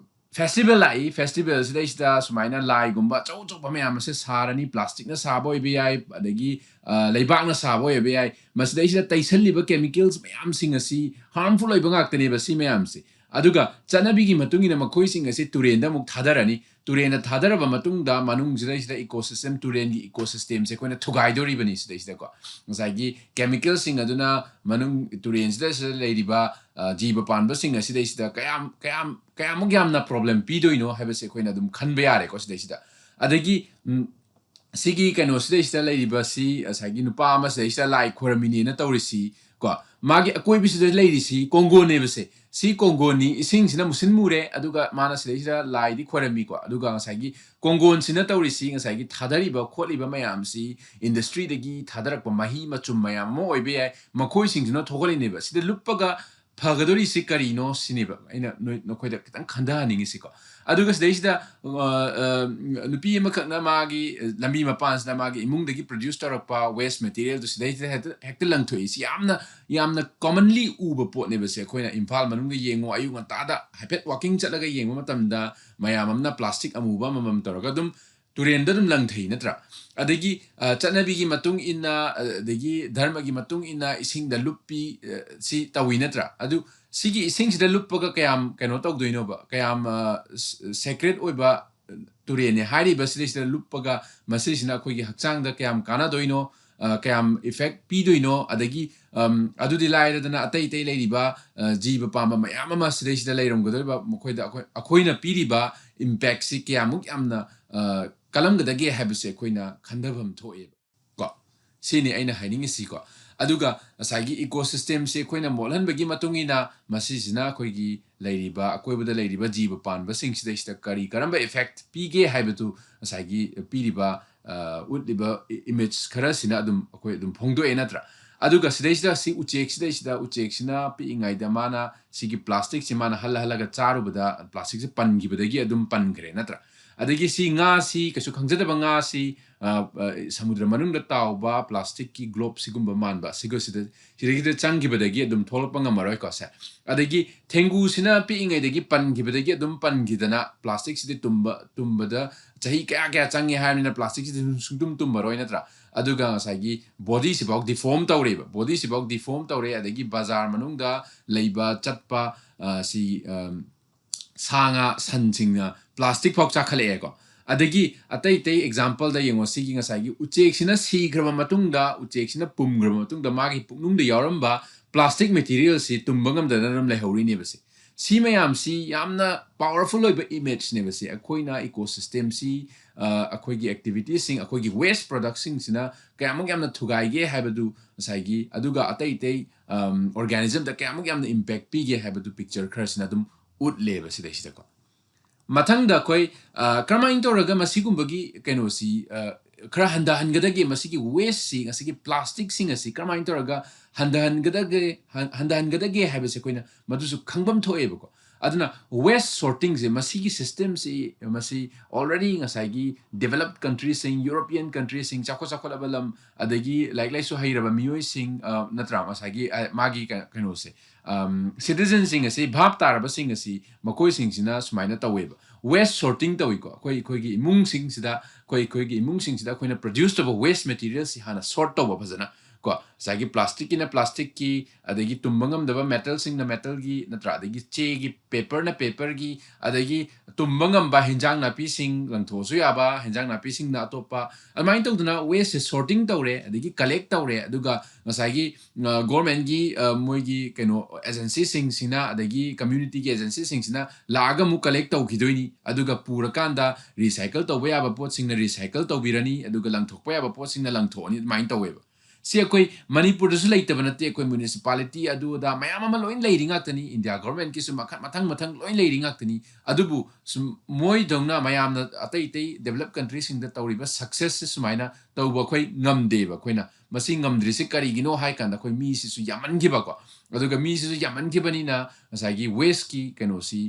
festival ꯂꯥꯛꯏ, festival ꯁꯤꯗꯩꯁꯤꯗ ꯁꯨꯃꯥꯏꯅ ꯂꯥꯏꯒꯨꯝꯕ ꯑꯆꯧ ꯑꯆꯧꯕ ꯃꯌꯥꯝ ꯑꯁꯦ ꯁꯥꯔꯅꯤ, plasticꯅ ꯁꯥꯕ ꯑꯣꯏꯕ ꯌꯥꯏ, ꯑꯗꯒꯤ, ꯑ, ꯂꯩꯕꯥꯛꯅ ꯁꯥꯕ ꯑꯣꯏꯕ ꯌꯥꯏ꯫ ꯃꯁꯤꯗꯩꯁꯤꯗ ꯇꯩꯁꯜꯂꯤꯕ chemicals ꯃꯌꯥꯝꯁꯤꯡ ꯑꯁꯤ harmful ꯑꯣꯏꯕ ꯉꯥꯛꯇꯅꯦꯕ, ꯁꯤ ꯃꯌꯥꯝꯁꯦ꯫ ꯑꯗꯨꯒ ꯆꯠꯅꯕꯤꯒꯤ ꯃꯇꯨꯡ ꯏꯟꯅ ꯃꯈꯣꯏꯁꯤꯡ ꯑꯁꯤ ꯇꯨꯔꯦꯟꯗ ꯑꯃꯨꯛ ꯊꯥꯗꯔꯅꯤ꯫ ꯇꯨꯔꯦꯟꯗ ꯊꯥꯗꯔꯕ ꯃꯇꯨꯡꯗ ꯃꯅꯨꯡꯁꯤꯗꯩꯁꯤꯗ ecosystem, ꯇꯨꯔꯦꯟꯒꯤ ecosystemꯁꯦ ꯑꯩꯈꯣꯏꯅ ꯊꯨꯒꯥꯏꯗꯣꯔꯤꯕꯅꯤ ꯁꯤꯗꯩꯁꯤꯗꯀꯣ꯫ ꯉꯁꯥꯏꯒꯤ chemicalꯁꯤꯡ ꯑꯗꯨꯅ ꯃꯅꯨꯡ ꯇꯨꯔꯦꯟꯁꯤꯗ ꯁꯤꯗ ꯂꯩꯔꯤꯕ, ꯑ, ꯖꯤꯕ ꯄꯥꯟꯕꯁꯤꯡ ꯑꯁꯤꯗꯩꯁꯤꯗ ꯀꯌꯥꯝ, ꯀꯌꯥꯝ, ꯀꯌꯥꯃꯨꯛ ꯌꯥꯝꯅ problem ꯄꯤꯗꯣꯏꯅꯣ ꯍꯥꯏꯕꯁꯦ ꯑꯩꯈꯣꯏꯅ ꯑꯗꯨꯝ ꯈꯟꯕ ꯌꯥꯔꯦꯀꯣ ꯁꯤꯗꯩꯁꯤꯗ꯫ ꯑꯗꯒꯤ, ꯎꯝ, ꯁꯤꯒꯤ ꯀꯩꯅꯣꯁꯤꯗꯩꯁꯤꯗ ꯂꯩꯔꯤꯕꯁꯤ ꯉꯁꯥꯏꯒꯤ ꯅꯨꯄꯥ ꯑꯃ ꯁꯤꯗꯩꯁꯤꯗ ꯂꯥꯏ ꯈꯣꯏꯔꯝꯃꯤꯅꯦꯅ ꯇꯧꯔꯤꯁꯤ ꯀꯣ, ꯃꯥꯒꯤ ꯑꯀꯣꯏꯕꯁꯤꯗ ꯂꯩꯔꯤꯁꯤ ꯀꯣꯡꯒꯣꯟꯅꯦꯕꯁꯦ꯫ ꯁꯤ ꯀꯣꯡꯒꯣꯟꯅꯤ, ꯏꯁꯤꯡꯁꯤꯅ ꯃꯨꯁꯤꯟ ꯃꯨꯔꯦ, ꯑꯗꯨꯒ ꯃꯥꯅ ꯁꯤꯗꯩꯁꯤꯗ ꯂꯥꯏꯗꯤ ꯈꯣꯏꯔꯝꯃꯤꯀꯣ꯫ ꯑꯗꯨꯒ ꯉꯁꯥꯏꯒꯤ ꯀꯣꯡꯒꯣꯟꯁꯤꯅ ꯇꯧꯔꯤꯁꯤ, ꯉꯁꯥꯏꯒꯤ ꯊꯥꯗꯔꯤꯕ ꯈꯣꯠꯂꯤꯕ ꯃꯌꯥꯝꯁꯤ, ꯏꯟꯗꯁꯇ꯭ꯔꯤꯗꯒꯤ ꯊꯥꯗꯔꯛꯄ ꯃꯍꯤ ꯃꯆꯨꯝ ꯃꯌꯥꯝ ꯑꯃ ꯑꯣꯏꯕ ꯌꯥꯏ, ꯃꯈꯣꯏꯁꯤꯡꯁꯤꯅ ꯊꯣꯛꯍꯜꯂꯤꯅꯦꯕ꯫ ꯁꯤꯗ ꯂꯨꯞꯄꯒ ꯐꯒꯗꯧꯔꯤꯁꯤ ꯀꯔꯤꯅꯣ ꯁꯤꯅꯦꯕ ꯑꯩꯅ ꯅꯣꯏ, ꯅꯈꯣꯏꯗ ꯈꯤꯇꯪ ꯈꯟꯊꯍꯟꯅꯤꯡꯉꯤꯁꯤꯀꯣ꯫ ꯑꯗꯨꯒ ꯁꯤꯗꯩꯁꯤꯗ, ꯑ, ꯑ, ꯅꯨꯄꯤ ꯑꯃꯈꯛꯅ ꯃꯥꯒꯤ, ꯑ, ꯂꯝꯕꯤ ꯃꯄꯥꯟꯁꯤꯗ ꯃꯥꯒꯤ ꯏꯃꯨꯡꯗꯒꯤ ꯄ꯭ꯔꯗ꯭ꯌꯨꯁ ꯇꯧꯔꯛꯄ ꯋꯦꯁ ꯃꯦꯇꯤꯔꯤꯌꯦꯜꯗꯨ ꯁꯤꯗꯩꯁꯤꯗ ꯍꯦꯛꯇ, ꯍꯦꯛꯇ ꯂꯪꯊꯣꯛꯏ꯫ ꯁꯤ ꯌꯥꯝꯅ, ꯌꯥꯝꯅ ꯀꯣꯃꯟꯂꯤ ꯎꯕ ꯄꯣꯠꯅꯦꯕ꯫ ꯁꯦ ꯑꯩꯈꯣꯏꯅ ꯏꯝꯐꯥꯜ ꯃꯅꯨꯡꯗ ꯌꯦꯡꯉꯣ, ꯑꯌꯨꯛ ꯉꯟꯇꯥꯗ ꯍꯥꯏꯐꯦꯠ ꯋꯥꯀꯤꯡ ꯆꯠꯂꯒ ꯌꯦꯡꯕ ꯃꯇꯝꯗ ꯃꯌꯥꯝ ꯑꯃꯅ ꯄ꯭ꯂꯥꯁꯇꯤꯛ ꯑꯃꯨꯕ ꯑꯃꯃꯝ ꯇꯧꯔꯒ ꯑꯗꯨꯝ ꯇꯨꯔꯦꯟꯗ ꯑꯗꯨꯝ ꯂꯪꯊꯩ ꯅꯠꯇ꯭ꯔꯥ? ꯑꯗꯒꯤ, ꯑ, ꯆꯠꯅꯕꯤꯒꯤ ꯃꯇꯨꯡ ꯏꯟꯅ, ꯑ, ꯑꯗꯒꯤ ꯙꯔꯃꯒꯤ ꯃꯇꯨꯡ ꯏꯟꯅ ꯏꯁꯤꯡꯗ ꯂꯨꯞꯄꯤ, ꯑ, ꯁꯤ ꯇꯧꯏ ꯅꯠꯇ꯭ꯔꯥ? ꯑꯗꯨ ꯁꯤꯒꯤ ꯏꯁꯤꯡꯁꯤꯗ ꯂꯨꯞꯄꯒ ꯀꯌꯥꯝ ꯀꯩꯅꯣ ꯇꯧꯗꯣꯏꯅꯣꯕ? ꯀꯌꯥꯝ, ꯑ, ꯁ-, ꯁꯦꯀ꯭ꯔꯦꯠ ꯑꯣꯏꯕ ꯇꯨꯔꯦꯜꯅꯦ ꯍꯥꯏꯔꯤꯕ ꯁꯤꯗꯩꯁꯤꯗ ꯂꯨꯞꯄꯒ ꯃꯁꯤꯁꯤꯅ ꯑꯩꯈꯣꯏꯒꯤ ꯍꯛꯆꯥꯡꯗ ꯀꯌꯥꯝ ꯀꯥꯟꯅꯗꯣꯏꯅꯣ, ꯑ, ꯀꯌꯥꯝ ꯏꯐꯦꯛ ꯄꯤꯗꯣꯏꯅꯣ? ꯑꯗꯒꯤ, ꯑꯝ, ꯑꯗꯨꯗꯤ ꯂꯥꯏꯔꯗꯅ ꯑꯇꯩ ꯑꯇꯩ ꯂꯩꯔꯤꯕ, ꯑ, ꯖꯤꯕ ꯄꯥꯟꯕ ꯃꯌꯥꯝ ꯑꯃ ꯁꯤꯗꯩꯁꯤꯗ ꯂꯩꯔꯝꯒꯗꯧꯔꯤꯕ ꯃꯈꯣꯏꯗ ꯑꯩꯈꯣꯏ, ꯑꯩꯈꯣꯏꯅ ꯄꯤꯔꯤꯕ ꯏꯝꯄꯦꯛꯁꯤ ꯀꯌꯥꯃꯨꯛ ꯌꯥꯝꯅ, ꯑ, ꯀꯜꯂꯝꯒꯗꯒꯦ ꯍꯥꯏꯕꯁꯦ ꯑꯩꯈꯣꯏꯅ ꯈꯟꯊꯐꯝ ꯊꯣꯛꯑꯦꯕ ꯀꯣ꯫ ꯁꯤꯅꯤ ꯑꯩꯅ ꯍꯥꯏꯅꯤꯡꯉꯤꯁꯤꯀꯣ꯫ ꯑꯗꯨꯒ ꯉꯁꯥꯏꯒꯤ ꯏꯀꯣꯁꯤꯁꯇꯦꯝꯁꯤ ꯑꯩꯈꯣꯏꯅ ꯃꯣꯠꯍꯟꯕꯒꯤ ꯃꯇꯨꯡ ꯏꯟꯅ ꯃꯁꯤꯁꯤꯅ ꯑꯩꯈꯣꯏꯒꯤ ꯂꯩꯔꯤꯕ, ꯑꯀꯣꯏꯕꯗ ꯂꯩꯔꯤꯕ ꯖꯤꯕ ꯄꯥꯟꯕꯁꯤꯡꯁꯤꯗꯩꯁꯤꯗ ꯀꯔꯤ ꯀꯔꯝꯕ ꯏꯐꯦꯛ ꯄꯤꯒꯦ ꯍꯥꯏꯕꯗꯨ ꯉꯁꯥꯏꯒꯤ ꯄꯤꯔꯤꯕ, ꯑ, ꯎꯠꯂꯤꯕ ꯏ-, ꯏꯃꯦꯖ ꯈꯔꯁꯤꯅ ꯑꯗꯨꯝ ꯑꯩꯈꯣꯏ ꯑꯗꯨꯝ ꯐꯣꯡꯗꯣꯛꯑꯦ ꯅꯠꯇ꯭ꯔꯥ? ꯑꯗꯨꯒ ꯁꯤꯗꯩꯁꯤꯗ ꯁꯤ ꯎꯆꯦꯛꯁꯤꯗꯩꯁꯤꯗ, ꯎꯆꯦꯛꯁꯤꯅ ꯄꯤꯛꯏꯉꯩꯗ ꯃꯥꯅ ꯁꯤꯒꯤ ꯄ꯭ꯂꯥꯁꯇꯤꯛꯁꯤ ꯃꯥꯅ ꯍꯜꯂ ꯍꯜꯂꯒ ꯆꯥꯔꯨꯕꯗ ꯄ꯭ꯂꯥꯁꯇꯤꯛꯁꯦ ꯄꯟꯈꯤꯕꯗꯒꯤ ꯑꯗꯨꯝ ꯄꯟꯈ꯭ꯔꯦ ꯅꯠꯇ꯭ꯔꯥ? ꯑꯗꯒꯤ ꯁꯤ ꯉꯥꯁꯤ, ꯀꯩꯁꯨ ꯈꯪꯖꯗꯕ ꯉꯥꯁꯤ, ꯑ, ꯑ, ꯁꯃꯨꯗ꯭ꯔ ꯃꯅꯨꯡꯗ ꯇꯥꯎꯕ ꯄ꯭ꯂꯥꯁꯇꯤꯛꯀꯤ ꯒ꯭ꯂꯣꯞ ꯁꯤꯒꯨꯝꯕ ꯃꯥꯟꯕ, ꯁꯤꯒ-, ꯁꯤꯗ, ꯁꯤꯗꯒꯤꯗ ꯆꯪꯈꯤꯕꯗꯒꯤ ꯑꯗꯨꯝ ꯊꯣꯛꯂꯛꯄ ꯉꯝꯃꯔꯣꯏꯀꯣ ꯁꯦ꯫ ꯑꯗꯒꯤ ꯊꯦꯡꯒꯨꯁꯤꯅ ꯄꯤꯛꯏꯉꯩꯗꯒꯤ ꯄꯟꯈꯤꯕꯗꯒꯤ ꯑꯗꯨꯝ ꯄꯟꯈꯤꯗꯅ ꯄ꯭ꯂꯥꯁꯇꯤꯛꯁꯤꯗꯤ ꯇꯨꯝꯕ, ꯇꯨꯝꯕꯗ ꯆꯍꯤ ꯀꯌꯥ ꯀꯌꯥ ꯆꯪꯉꯦ ꯍꯥꯏꯕꯅꯤꯅ ꯄ꯭ꯂꯥꯁꯇꯤꯛꯁꯤꯗꯤ ꯁꯨꯡ-, ꯁꯨꯡꯇꯨꯝ ꯇꯨꯝꯃꯔꯣꯏ ꯅꯠꯇ꯭ꯔꯥ? ꯑꯗꯨꯒ ꯉꯁꯥꯏꯒꯤ ꯕꯣꯗꯤꯁꯤꯐꯥꯎ ꯗꯤꯐꯣꯔꯝ ꯇꯧꯔꯦꯕ, ꯕꯣꯗꯤꯁꯤꯐꯥꯎ ꯗꯤꯐꯣꯔꯝ ꯇꯧꯔꯦ, ꯑꯗꯒꯤ ꯕꯖꯥꯔ ꯃꯅꯨꯡꯗ ꯂꯩꯕ ꯆꯠꯄ, ꯑ, ꯁꯤ, ꯑꯝ, ꯁꯥ ꯉꯥ ꯁꯟꯁꯤꯡꯅ ꯄ꯭ꯂꯥꯁꯇꯤꯛ ꯐꯥꯎ ꯆꯥꯈꯠꯂꯛꯑꯦꯀꯣ꯫ ꯑꯗꯒꯤ ꯑꯇꯩ ꯑꯇꯩ ꯑꯦꯛꯖꯥꯝꯄꯜꯗ ꯌꯦꯡꯉꯣ, ꯁꯤꯒꯤ ꯉꯁꯥꯏꯒꯤ ꯎꯆꯦꯛꯁꯤꯅ ꯁꯤꯈ꯭ꯔꯕ ꯃꯇꯨꯡꯗ, ꯎꯆꯦꯛꯁꯤꯅ ꯄꯨꯝꯈ꯭ꯔꯕ ꯃꯇꯨꯡꯗ ꯃꯥꯒꯤ ꯄꯨꯛꯅꯨꯡꯗ ꯌꯥꯎꯔꯝꯕ ꯄ꯭ꯂꯥꯁꯇꯤꯛ ꯃꯦꯇꯤꯔꯤꯌꯦꯜꯁꯤ ꯇꯨꯝꯕ ꯉꯝꯗꯗꯅ ꯑꯗꯨꯝ ꯂꯩꯍꯧꯔꯤꯅꯦꯕ ꯁꯤ꯫ ꯁꯤ ꯃꯌꯥꯝꯁꯤ ꯌꯥꯝꯅ powerful ꯑꯣꯏꯕ ꯏꯃꯦꯖꯅꯦꯕ꯫ ꯁꯤ ꯑꯩꯈꯣꯏꯅ ꯏꯀꯣ ꯁꯤꯁꯇꯦꯝꯁꯤ, ꯑꯩꯈꯣꯏꯒꯤ ꯑꯦꯛꯇꯤꯚꯤꯇꯤꯁꯁꯤꯡ, ꯑꯩꯈꯣꯏꯒꯤ ꯋꯦꯁ ꯄ꯭ꯔꯗꯛꯁꯤꯡꯁꯤꯅ ꯀꯌꯥꯃꯨꯛ ꯌꯥꯝꯅ ꯊꯨꯒꯥꯏꯒꯦ ꯍꯥꯏꯕꯗꯨ ꯉꯁꯥꯏꯒꯤ, ꯑꯗꯨꯒ ꯑꯇꯩ ꯑꯇꯩ ꯑꯣꯔꯒꯥꯅꯤꯖꯝꯗ ꯀꯌꯥꯃꯨꯛ ꯌꯥꯝꯅ ꯏꯝꯄꯦꯛ ꯄꯤꯒꯦ ꯍꯥꯏꯕꯗꯨ ꯄꯤꯛꯆꯔ ꯈꯔꯁꯤꯅ ꯑꯗꯨꯝ ꯎꯠꯂꯦꯕ ꯁꯤꯗꯩꯁꯤꯗꯀꯣ꯫ ꯃꯊꯪꯗ ꯑꯩꯈꯣꯏ ꯀꯔꯝꯍꯥꯏꯅ ꯇꯧꯔꯒ ꯃꯁꯤꯒꯨꯝꯕꯒꯤ ꯀꯩꯅꯣꯁꯤ ꯈꯔ ꯍꯟꯊꯍꯟꯒꯗꯒꯦ, ꯃꯁꯤꯒꯤ ꯋꯦꯁꯁꯤ, ꯉꯁꯤꯒꯤ ꯄ꯭ꯂꯥꯁꯇꯤꯛꯁꯤꯡ ꯑꯁꯤ ꯀꯔꯝꯍꯥꯏꯅ ꯇꯧꯔꯒ ꯍꯟꯊꯍꯟꯒꯗꯒꯦ, ꯍꯟꯊꯍꯟꯒꯗꯒꯦ ꯍꯥꯏꯕꯁꯦ ꯑꯩꯈꯣꯏꯅ ꯃꯗꯨꯁꯨ ꯈꯪꯐꯝ ꯊꯣꯛꯑꯦꯕꯀꯣ꯫ ꯑꯗꯨꯅ ꯋꯦꯁ ꯁꯣꯔꯇꯤꯡꯁꯦ, ꯃꯁꯤꯒꯤ ꯁꯤꯁꯇꯦꯝꯁꯤ, ꯃꯁꯤ already ꯉꯁꯥꯏꯒꯤ ꯗꯦꯕꯂꯞ ꯀꯟꯇ꯭ꯔꯤꯁꯤꯡ, ꯌꯨꯔꯣꯄꯤꯌꯟ ꯀꯟꯇ꯭ꯔꯤꯁꯤꯡ, ꯆꯥꯎꯈꯠ ꯆꯥꯎꯈꯠꯂꯕ ꯂꯝ, ꯑꯗꯒꯤ ꯂꯥꯏꯔꯤꯛ ꯂꯥꯏꯁꯨ ꯍꯩꯔꯕ ꯃꯤꯑꯣꯏꯁꯤꯡ, ꯅꯠꯇ꯭ꯔꯥ, ꯉꯁꯥꯏꯒꯤ ꯃꯥꯒꯤ ꯀꯩꯅꯣꯁꯦ, ꯁꯤꯇꯤꯖꯟꯁꯤꯡ ꯑꯁꯤ, ꯚꯥꯞ ꯇꯥꯔꯕꯁꯤꯡ ꯑꯁꯤ, ꯃꯈꯣꯏꯁꯤꯡꯁꯤꯅ ꯁꯨꯃꯥꯏꯅ ꯇꯧꯋꯦꯕ, ꯋꯦꯁ ꯁꯣꯔꯇꯤꯡ ꯇꯧꯏꯀꯣ꯫ ꯑꯩꯈꯣꯏ, ꯑꯩꯈꯣꯏꯒꯤ ꯏꯃꯨꯡꯁꯤꯡꯁꯤꯗ, ꯑꯩꯈꯣꯏ, ꯑꯩꯈꯣꯏꯒꯤ ꯏꯃꯨꯡꯁꯤꯡꯁꯤꯗ ꯑꯩꯈꯣꯏꯅ ꯄ꯭ꯔꯗ꯭ꯌꯨꯁ ꯇꯧꯕ ꯋꯦꯁ ꯃꯦꯇꯤꯔꯤꯌꯦꯜꯁꯤ ꯍꯥꯟꯅ ꯁꯣꯔꯠ ꯇꯧꯕ ꯐꯖꯅ ꯀꯣ꯫ ꯉꯁꯥꯏꯒꯤ ꯄ꯭ꯂꯥꯁꯇꯤꯛꯀꯤꯅ ꯄ꯭ꯂꯥꯁꯇꯤꯛꯀꯤ, ꯑꯗꯒꯤ ꯇꯨꯝꯕ ꯉꯝꯗꯕ ꯃꯦꯇꯜꯁꯤꯡꯅ ꯃꯦꯇꯜꯒꯤ, ꯅꯠꯇ꯭ꯔꯥ, ꯑꯗꯒꯤ ꯆꯦꯒꯤ, ꯄꯦꯄꯔꯅ ꯄꯦꯄꯔꯒꯤ, ꯑꯗꯒꯤ ꯇꯨꯝꯕ ꯉꯝꯕ ꯍꯤꯟꯖꯥꯡ ꯅꯥꯄꯤꯁꯤꯡ ꯂꯪꯊꯣꯛꯑꯁꯨ ꯌꯥꯕ ꯍꯤꯟꯖꯥꯡ ꯅꯥꯄꯤꯁꯤꯡꯅ ꯑꯇꯣꯞꯄ, ꯑꯗꯨꯃꯥꯏꯅ ꯇꯧꯗꯅ ꯋꯦꯁꯁꯦ ꯁꯣꯔꯇꯤꯡ ꯇꯧꯔꯦ, ꯑꯗꯒꯤ ꯀꯂꯦꯛ ꯇꯧꯔꯦ, ꯑꯗꯨꯒ ꯉꯁꯥꯏꯒꯤ ꯒꯣꯔꯃꯦꯟꯒꯤ ꯃꯣꯏꯒꯤ ꯀꯩꯅꯣ ꯑꯦꯖꯦꯟꯁꯤꯁꯤꯡꯁꯤꯅ, ꯑꯗꯒꯤ ꯀꯝꯃ꯭ꯌꯨꯅꯤꯇꯤꯒꯤ ꯑꯦꯖꯦꯟꯁꯤꯁꯤꯡꯁꯤꯅ ꯂꯥꯛꯑꯒ ꯑꯃꯨꯛ ꯀꯂꯦꯛ ꯇꯧꯈꯤꯗꯣꯏꯅꯤ꯫ ꯑꯗꯨꯒ ꯄꯨꯔꯀꯥꯟꯗ ꯔꯤꯁꯥꯏꯀꯜ ꯇꯧꯕ ꯌꯥꯕ ꯄꯣꯠꯁꯤꯡꯅ ꯔꯤꯁꯥꯏꯀꯜ ꯇꯧꯕꯤꯔꯅꯤ, ꯑꯗꯨꯒ ꯂꯪꯊꯣꯛꯄ ꯌꯥꯕ ꯄꯣꯠꯁꯤꯡꯅ ꯂꯪꯊꯣꯛꯑꯅꯤ꯫ ꯑꯗꯨꯃꯥꯏꯅ ꯇꯧꯋꯦꯕ꯫ ꯁꯤ ꯑꯩꯈꯣꯏ ꯃꯅꯤꯄꯨꯔꯗꯁꯨ ꯂꯩꯇꯕ ꯅꯠꯇꯦ, ꯑꯩꯈꯣꯏ ꯃ꯭ꯌꯨꯅꯤꯁꯤꯄꯥꯂꯤꯇꯤ ꯑꯗꯨ ꯑꯗꯥ ꯃꯌꯥꯝ ꯑꯃ ꯂꯣꯏ ꯂꯩꯔꯤ ꯉꯥꯛꯇꯅꯤ꯫ ꯏꯟꯗꯤꯌꯥ ꯒꯣꯔꯃꯦꯟꯀꯤꯁꯨ ꯃꯈꯜ ꯃꯊꯪ ꯃꯊꯪ ꯂꯣꯏ ꯂꯩꯔꯤ ꯉꯥꯛꯇꯅꯤ꯫ ꯑꯗꯨꯕꯨ ꯁꯨꯝ ꯃꯣꯏꯗꯧꯅ ꯃꯌꯥꯝꯅ, ꯑꯇꯩ ꯑꯇꯩ ꯗꯦꯕꯂꯞ ꯀꯟꯇ꯭ꯔꯤꯁꯤꯡꯗ ꯇꯧꯔꯤꯕ ꯁꯛꯁꯦꯁꯁꯦ ꯁꯨꯃꯥꯏꯅ ꯇꯧꯕ ꯑꯩꯈꯣꯏ ꯉꯝꯗꯦꯕ꯫ ꯑꯩꯈꯣꯏꯅ ꯃꯁꯤ ꯉꯝꯗ꯭ꯔꯤꯁꯦ ꯀꯔꯤꯒꯤꯅꯣ ꯍꯥꯏ ꯀꯥꯟꯗ, ꯑꯩꯈꯣꯏ ꯃꯤꯁꯤꯁꯨ ꯌꯥꯝꯃꯟꯈꯤꯕꯀꯣ꯫ ꯑꯗꯨꯒ ꯃꯤꯁꯤꯁꯨ ꯌꯥꯝꯃꯟꯈꯤꯕꯅꯤꯅ ꯉꯁꯥꯏꯒꯤ ꯋꯦꯁꯀꯤ ꯀꯩꯅꯣꯁꯤ,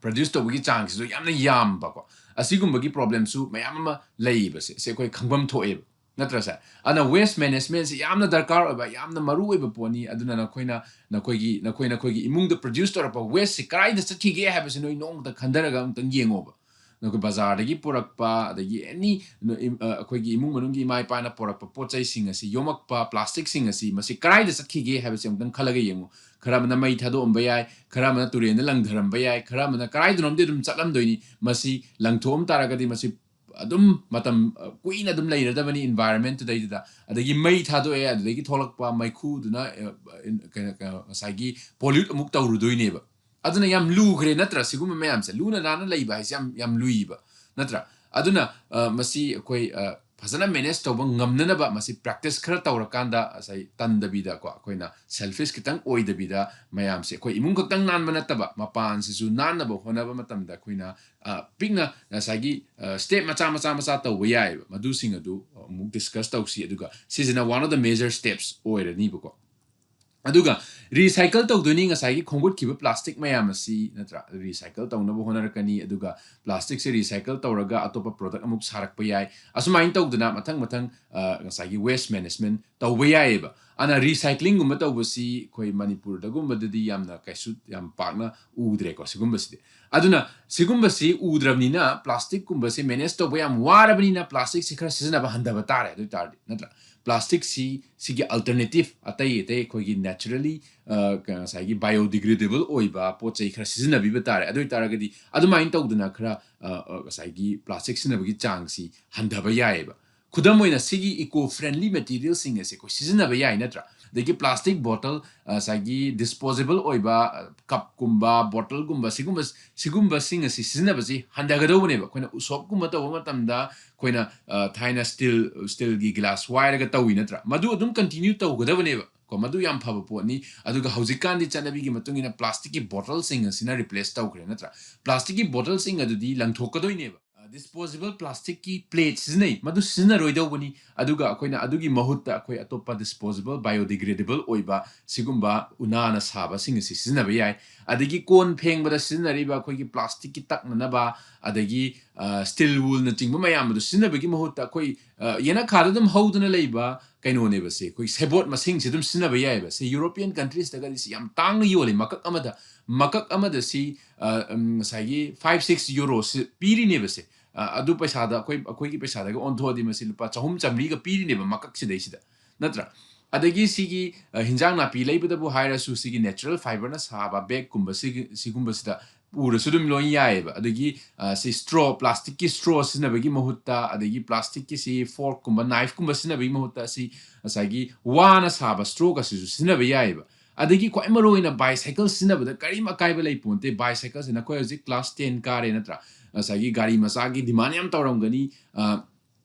ꯄ꯭ꯔꯗ꯭ꯌꯨꯁ ꯇꯧꯕꯒꯤ ꯆꯥꯡꯁꯤꯁꯨ ꯌꯥꯝꯅ ꯌꯥꯝꯕꯀꯣ꯫ ꯑꯁꯤꯒꯨꯝꯕꯒꯤ ꯄ꯭ꯔꯣꯕ꯭ꯂꯦꯝꯁꯨ ꯃꯌꯥꯝ ꯑꯃ ꯂꯩꯕꯁꯦ, ꯁꯦ ꯑꯩꯈꯣꯏ ꯈꯪꯐꯝ ꯊꯣꯛꯑꯦꯕ, ꯅꯠꯇ꯭ꯔꯥ ꯁꯦ? ꯑꯗꯨꯅ ꯋꯦꯁ ꯃꯦꯅꯦꯖꯃꯦꯟꯁꯦ ꯌꯥꯝꯅ ꯗꯔꯀꯥꯔ ꯑꯣꯏꯕ, ꯌꯥꯝꯅ ꯃꯔꯨ ꯑꯣꯏꯕ ꯄꯣꯠꯅꯤ꯫ ꯑꯗꯨꯅ ꯅꯈꯣꯏꯅ, ꯅꯈꯣꯏꯒꯤ, ꯅꯈꯣꯏ, ꯅꯈꯣꯏꯒꯤ ꯏꯃꯨꯡꯗ ꯄ꯭ꯔꯗ꯭ꯌꯨꯁ ꯇꯧꯔꯛꯄ ꯋꯦꯁꯁꯦ ꯀꯗꯥꯏꯗ ꯆꯠꯈꯤꯒꯦ ꯍꯥꯏꯕꯁꯦ ꯅꯣꯏ ꯅꯣꯡꯃꯇ ꯈꯟꯊꯔꯒ ꯑꯃꯨꯛꯇꯪ ꯌꯦꯡꯉꯣꯕ꯫ ꯅꯈꯣꯏ ꯕꯖꯥꯔꯗꯒꯤ ꯄꯨꯔꯛꯄ, ꯑꯗꯒꯤ ꯑꯦꯅꯤ, ꯑꯩꯈꯣꯏꯒꯤ ꯏꯃꯨꯡ ꯃꯅꯨꯡꯒꯤ ꯏꯃꯥ ꯏꯄꯥꯅ ꯄꯨꯔꯛꯄ ꯄꯣꯠ ꯆꯩꯁꯤꯡ ꯑꯁꯤ ꯌꯣꯝꯃꯛꯄ, ꯄ꯭ꯂꯥꯁꯇꯤꯛꯁꯤꯡ ꯑꯁꯤ, ꯃꯁꯤ ꯀꯗꯥꯏꯗ ꯆꯠꯈꯤꯒꯦ ꯍꯥꯏꯕꯁꯦ ꯑꯃꯨꯛꯇꯪ ꯈꯜꯂꯒ ꯌꯦꯡꯉꯨ꯫ ꯈꯔ ꯑꯃꯅ ꯃꯩ ꯊꯥꯗꯣꯛꯑꯝꯕ ꯌꯥꯏ, ꯈꯔ ꯑꯃꯅ ꯇꯨꯔꯦꯟꯗ ꯂꯪꯊꯔꯝꯕ ꯌꯥꯏ, ꯈꯔ ꯑꯃꯅ ꯀꯗꯥꯏꯗꯅꯣꯝꯗꯤ ꯑꯗꯨꯝ ꯆꯠꯂꯝꯗꯣꯏꯅꯤ꯫ ꯃꯁꯤ ꯂꯪꯊꯣꯛꯑꯝ ꯇꯥꯔꯒꯗꯤ ꯃꯁꯤ ꯑꯗꯨꯝ ꯃꯇꯝ ꯑ, ꯀꯨꯏꯅ ꯑꯗꯨꯝ ꯂꯩꯔꯗꯕꯅꯤ environment ꯇꯨꯗꯩꯗꯨꯗ꯫ ꯑꯗꯒꯤ ꯃꯩ ꯊꯥꯗꯣꯛꯑꯦ, ꯑꯗꯨꯗꯒꯤ ꯊꯣꯛꯂꯛꯄ ꯃꯩꯈꯨꯗꯨꯅ ꯑ, in- ꯀꯩꯅꯣ ꯀꯩꯅꯣ, ꯉꯁꯥꯏꯒꯤ pollute ꯑꯃꯨꯛ ꯇꯧꯔꯨꯗꯣꯏꯅꯦꯕ꯫ ꯑꯗꯨꯅ ꯌꯥꯝ ꯂꯨꯈ꯭ꯔꯦ ꯅꯠꯇ꯭ꯔꯥ? ꯁꯤꯒꯨꯝꯕ ꯃꯌꯥꯝꯁꯦ ꯂꯨꯅ ꯅꯥꯟꯅ ꯂꯩꯕ ꯍꯥꯏꯁꯦ ꯌꯥꯝ ꯌꯥꯝ ꯂꯨꯏꯕ ꯅꯠꯇ꯭ꯔꯥ? ꯑꯗꯨꯅ ꯑ, ꯃꯁꯤ ꯑꯩꯈꯣꯏ ꯑ, ꯐꯖꯅ manage ꯇꯧꯕ ꯉꯝꯅꯅꯕ ꯃꯁꯤ practice ꯈꯔ ꯇꯧꯔꯀꯥꯟꯗ ꯉꯁꯥꯏ ꯇꯟꯗꯕꯤꯗꯀꯣ, ꯑꯩꯈꯣꯏꯅ selfish ꯈꯤꯇꯪ ꯑꯣꯏꯗꯕꯤꯗ ꯃꯌꯥꯝꯁꯦ, ꯑꯩꯈꯣꯏ ꯏꯃꯨꯡ ꯈꯛꯇꯪ ꯅꯥꯟꯕ ꯅꯠꯇꯕ, ꯃꯄꯥꯟꯁꯤꯁꯨ ꯅꯥꯟꯅꯕ ꯍꯣꯠꯅꯕ ꯃꯇꯝꯗ ꯑꯩꯈꯣꯏꯅ ꯑ, ꯄꯤꯛꯅ ꯉꯁꯥꯏꯒꯤ step ꯃꯆꯥ ꯃꯆꯥ ꯃꯆꯥ ꯇꯧꯕ ꯌꯥꯏꯑꯕ꯫ ꯃꯗꯨꯁꯤꯡ ꯑꯗꯨ ꯑꯃꯨꯛ discuss ꯇꯧꯁꯤ, ꯑꯗꯨꯒ ꯁꯤꯁꯤꯅ one of the major steps ꯑꯣꯏꯔꯅꯤꯕꯀꯣ꯫ ꯑꯗꯨꯒ recycle ꯇꯧꯗꯣꯏꯅꯤ ꯉꯁꯥꯏꯒꯤ ꯈꯣꯝꯒꯠꯈꯤꯕ plastic ꯃꯌꯥꯝ ꯑꯁꯤ, ꯅꯠꯇ꯭ꯔꯥ? Recycle ꯇꯧꯅꯕ ꯍꯣꯠꯅꯔꯛꯀꯅꯤ, ꯑꯗꯨꯒ plastic ꯁꯦ recycle ꯇꯧꯔꯒ ꯑꯇꯣꯞꯄ product ꯑꯃꯨꯛ ꯁꯥꯔꯛꯄ ꯌꯥꯏ꯫ ꯑꯁꯨꯃꯥꯏꯅ ꯇꯧꯗꯅ ꯃꯊꯪ ꯃꯊꯪ ꯑ, ꯉꯁꯥꯏꯒꯤ waste management ꯇꯧꯕ ꯌꯥꯏꯑꯕ꯫ ꯑꯗꯨꯅ recycling ꯒꯨꯝꯕ ꯇꯧꯕꯁꯤ ꯑꯩꯈꯣꯏ ꯃꯅꯤꯄꯨꯔꯗꯒꯨꯝꯕꯗꯗꯤ ꯌꯥꯝꯅ ꯀꯩꯁꯨ ꯌꯥꯝ ꯄꯥꯛꯅ ꯎꯗ꯭ꯔꯦꯀꯣ ꯁꯤꯒꯨꯝꯕꯁꯤꯗꯤ꯫ ꯑꯗꯨꯅ ꯁꯤꯒꯨꯝꯕꯁꯤ ꯎꯗ꯭ꯔꯕꯅꯤꯅ plastic ꯀꯨꯝꯕꯁꯤ manage ꯇꯧꯕ ꯌꯥꯝ ꯋꯥꯔꯕꯅꯤꯅ plastic ꯁꯤ ꯈꯔ ꯁꯤꯖꯤꯟꯅꯕ ꯍꯟꯊꯕ ꯇꯥꯔꯦ꯫ ꯑꯗꯨ ꯑꯣꯏ ꯇꯥꯔꯗꯤ, ꯅꯠꯇ꯭ꯔꯥ? Plastic ꯁꯤ, ꯁꯤꯒꯤ alternative ꯑꯇꯩ ꯑꯇꯩ ꯑꯩꯈꯣꯏꯒꯤ naturally ꯑ, ꯀ- ꯉꯁꯥꯏꯒꯤ biodegradable ꯑꯣꯏꯕ ꯄꯣꯠ ꯆꯩ ꯈꯔ ꯁꯤꯖꯤꯟꯅꯕꯤꯕ ꯇꯥꯔꯦ꯫ ꯑꯗꯨ ꯑꯣꯏ ꯇꯥꯔꯒꯗꯤ ꯑꯗꯨꯃꯥꯏꯅ ꯇꯧꯗꯅ ꯈꯔ ꯑ, ꯑ, ꯉꯁꯥꯏꯒꯤ plastic ꯁꯤꯖꯤꯟꯅꯕꯒꯤ ꯆꯥꯡꯁꯤ ꯍꯟꯊꯕ ꯌꯥꯏꯑꯕ꯫ ꯈꯨꯗꯝ ꯑꯣꯏꯅ ꯁꯤꯒꯤ eco friendly material ꯁꯤꯡ ꯑꯁꯦ ꯑꯩꯈꯣꯏ ꯁꯤꯖꯤꯟꯅꯕ ꯌꯥꯏ ꯅꯠꯇ꯭ꯔꯥ? ꯑꯗꯒꯤ plastic bottle, ꯉꯁꯥꯏꯒꯤ disposable ꯑꯣꯏꯕ cup ꯀꯨꯝꯕ, bottle ꯒꯨꯝꯕ, ꯁꯤꯒꯨꯝꯕ ꯁꯤꯒꯨꯝꯕꯁꯤꯡ ꯑꯁꯤ ꯁꯤꯖꯤꯟꯅꯕꯁꯤ ꯍꯟꯊꯒꯗꯧꯕꯅꯦꯕ꯫ ꯑꯩꯈꯣꯏꯅ ꯎꯁꯣꯞ ꯀꯨꯝꯕ ꯇꯧꯕ ꯃꯇꯝꯗ ꯑꯩꯈꯣꯏꯅ ꯑ, ꯊꯥꯏꯅ steel steel ꯒꯤ glass ꯋꯥꯏꯔꯒ ꯇꯧꯏ ꯅꯠꯇ꯭ꯔꯥ? ꯃꯗꯨ ꯑꯗꯨꯝ continue ꯇꯧꯒꯗꯕꯅꯦꯕ꯫ ꯀꯣ, ꯃꯗꯨ ꯌꯥꯝ ꯐꯕ ꯄꯣꯠꯅꯤ꯫ ꯑꯗꯨꯒ ꯍꯧꯖꯤꯛꯀꯥꯟꯗꯤ ꯆꯠꯅꯕꯤꯒꯤ ꯃꯇꯨꯡ ꯏꯟꯅ plastic ꯀꯤ bottle ꯁꯤꯡ ꯑꯁꯤꯅ replace ꯇꯧꯈ꯭ꯔꯦ ꯅꯠꯇ꯭ꯔꯥ? Plastic ꯀꯤ bottle ꯁꯤꯡ ꯑꯗꯨꯗꯤ ꯂꯪꯊꯣꯛꯀꯗꯣꯏꯅꯦꯕ꯫ ꯑ, disposable plastic ꯀꯤ plate ꯁꯤꯖꯤꯟꯅꯩ, ꯃꯗꯨ ꯁꯤꯖꯤꯟꯅꯔꯣꯏꯗꯧꯕꯅꯤ꯫ ꯑꯗꯨꯒ ꯑꯩꯈꯣꯏꯅ ꯑꯗꯨꯒꯤ ꯃꯍꯨꯠꯇ ꯑꯩꯈꯣꯏ ꯑꯇꯣꯞꯄ disposable, biodegradable ꯑꯣꯏꯕ ꯁꯤꯒꯨꯝꯕ ꯎꯅꯥꯅ ꯁꯥꯕꯁꯤꯡ ꯑꯁꯤ ꯁꯤꯖꯤꯟꯅꯕ ꯌꯥꯏ꯫ ꯑꯗꯒꯤ ꯀꯣꯟ ꯐꯦꯡꯕꯗ ꯁꯤꯖꯤꯟꯅꯔꯤꯕ ꯑꯩꯈꯣꯏꯒꯤ plastic ꯀꯤ ꯇꯛꯅꯅꯕ, ꯑꯗꯒꯤ ꯑ, steel wool ꯅꯆꯤꯡꯕ ꯃꯌꯥꯝ ꯑꯗꯨ ꯁꯤꯖꯤꯟꯅꯕꯒꯤ ꯃꯍꯨꯠꯇ ꯑꯩꯈꯣꯏ, ꯑ, ꯌꯦꯅꯈꯥꯗ ꯑꯗꯨꯝ ꯍꯧꯗꯨꯅ ꯂꯩꯕ ꯀꯩꯅꯣꯅꯦꯕ ꯁꯦ, ꯑꯩꯈꯣꯏ ꯁꯦꯕꯣꯠ ꯃꯁꯤꯡꯁꯦ ꯑꯗꯨꯝ ꯁꯤꯖꯤꯟꯅꯕ ꯌꯥꯏꯑꯕ꯫ ꯁꯦ, European countries ꯇꯒꯗꯤ ꯁꯤ ꯌꯥꯝ ꯇꯥꯡꯅ ꯌꯣꯜꯂꯤ꯫ ꯃꯀꯛ ꯑꯃꯗ, ꯃꯀꯛ ꯑꯃꯗ ꯁꯤ, ꯑ, ꯎꯝ, ꯉꯁꯥꯏꯒꯤ five six euro ꯁꯤ ꯄꯤꯔꯤꯅꯦꯕ ꯁꯦ꯫ ꯑ, ꯑꯗꯨ ꯄꯩꯁꯥꯗ ꯑꯩꯈꯣꯏ, ꯑꯩꯈꯣꯏꯒꯤ ꯄꯩꯁꯥꯗꯒ ꯑꯣꯟꯊꯣꯛꯑꯗꯤ ꯃꯁꯤ ꯂꯨꯄꯥ ꯆꯍꯨꯝ ꯆꯥꯃꯔꯤꯒ ꯄꯤꯔꯤꯅꯦꯕ ꯃꯀꯛꯁꯤꯗꯩꯁꯤꯗ, ꯅꯠꯇ꯭ꯔꯥ? ꯑꯗꯒꯤ ꯁꯤꯒꯤ, ꯑ, ꯍꯤꯟꯖꯥꯡ ꯅꯥꯄꯤ ꯂꯩꯕꯗꯕꯨ ꯍꯥꯏꯔꯁꯨ, ꯁꯤꯒꯤ natural fiber ꯅ ꯁꯥꯕ bag ꯀꯨꯝꯕ ꯁꯤꯒꯤ, ꯁꯤꯒꯨꯝꯕꯁꯤꯗ ꯄꯨꯔꯁꯨ ꯑꯗꯨꯝ ꯂꯣꯏ ꯌꯥꯏꯑꯕ꯫ ꯑꯗꯒꯤ ꯑ, ꯁꯤ straw, plasticꯀꯤ straw ꯁꯤꯖꯤꯟꯅꯕꯒꯤ ꯃꯍꯨꯠꯇ, ꯑꯗꯒꯤ plasticꯀꯤ ꯁꯤ forkꯀꯨꯝꯕ, knifeꯀꯨꯝꯕ ꯁꯤꯖꯤꯟꯅꯕꯒꯤ ꯃꯍꯨꯠꯇ, ꯁꯤ ꯉꯁꯥꯏꯒꯤ ꯋꯥꯅ ꯁꯥꯕ strawꯒꯁꯤꯁꯨ ꯁꯤꯖꯤꯟꯅꯕ ꯌꯥꯏꯑꯕ꯫ ꯑꯗꯒꯤ ꯈ꯭ꯋꯥꯏ ꯃꯔꯨ ꯑꯣꯏꯅ bicycle ꯁꯤꯖꯤꯟꯅꯕꯗ ꯀꯔꯤꯝ ꯑꯀꯥꯏꯕ ꯂꯩ ꯄꯣꯟꯇꯦ꯫ Bicycleꯁꯦ ꯅꯈꯣꯏ ꯍꯧꯖꯤꯛ class ten ꯀꯥꯔꯦ ꯅꯠꯇ꯭ꯔꯥ? ꯉꯁꯥꯏꯒꯤ ꯒꯥꯔꯤ ꯃꯆꯥꯒꯤ demand ꯌꯥꯝ ꯇꯧꯔꯝꯒꯅꯤ꯫ ꯑ,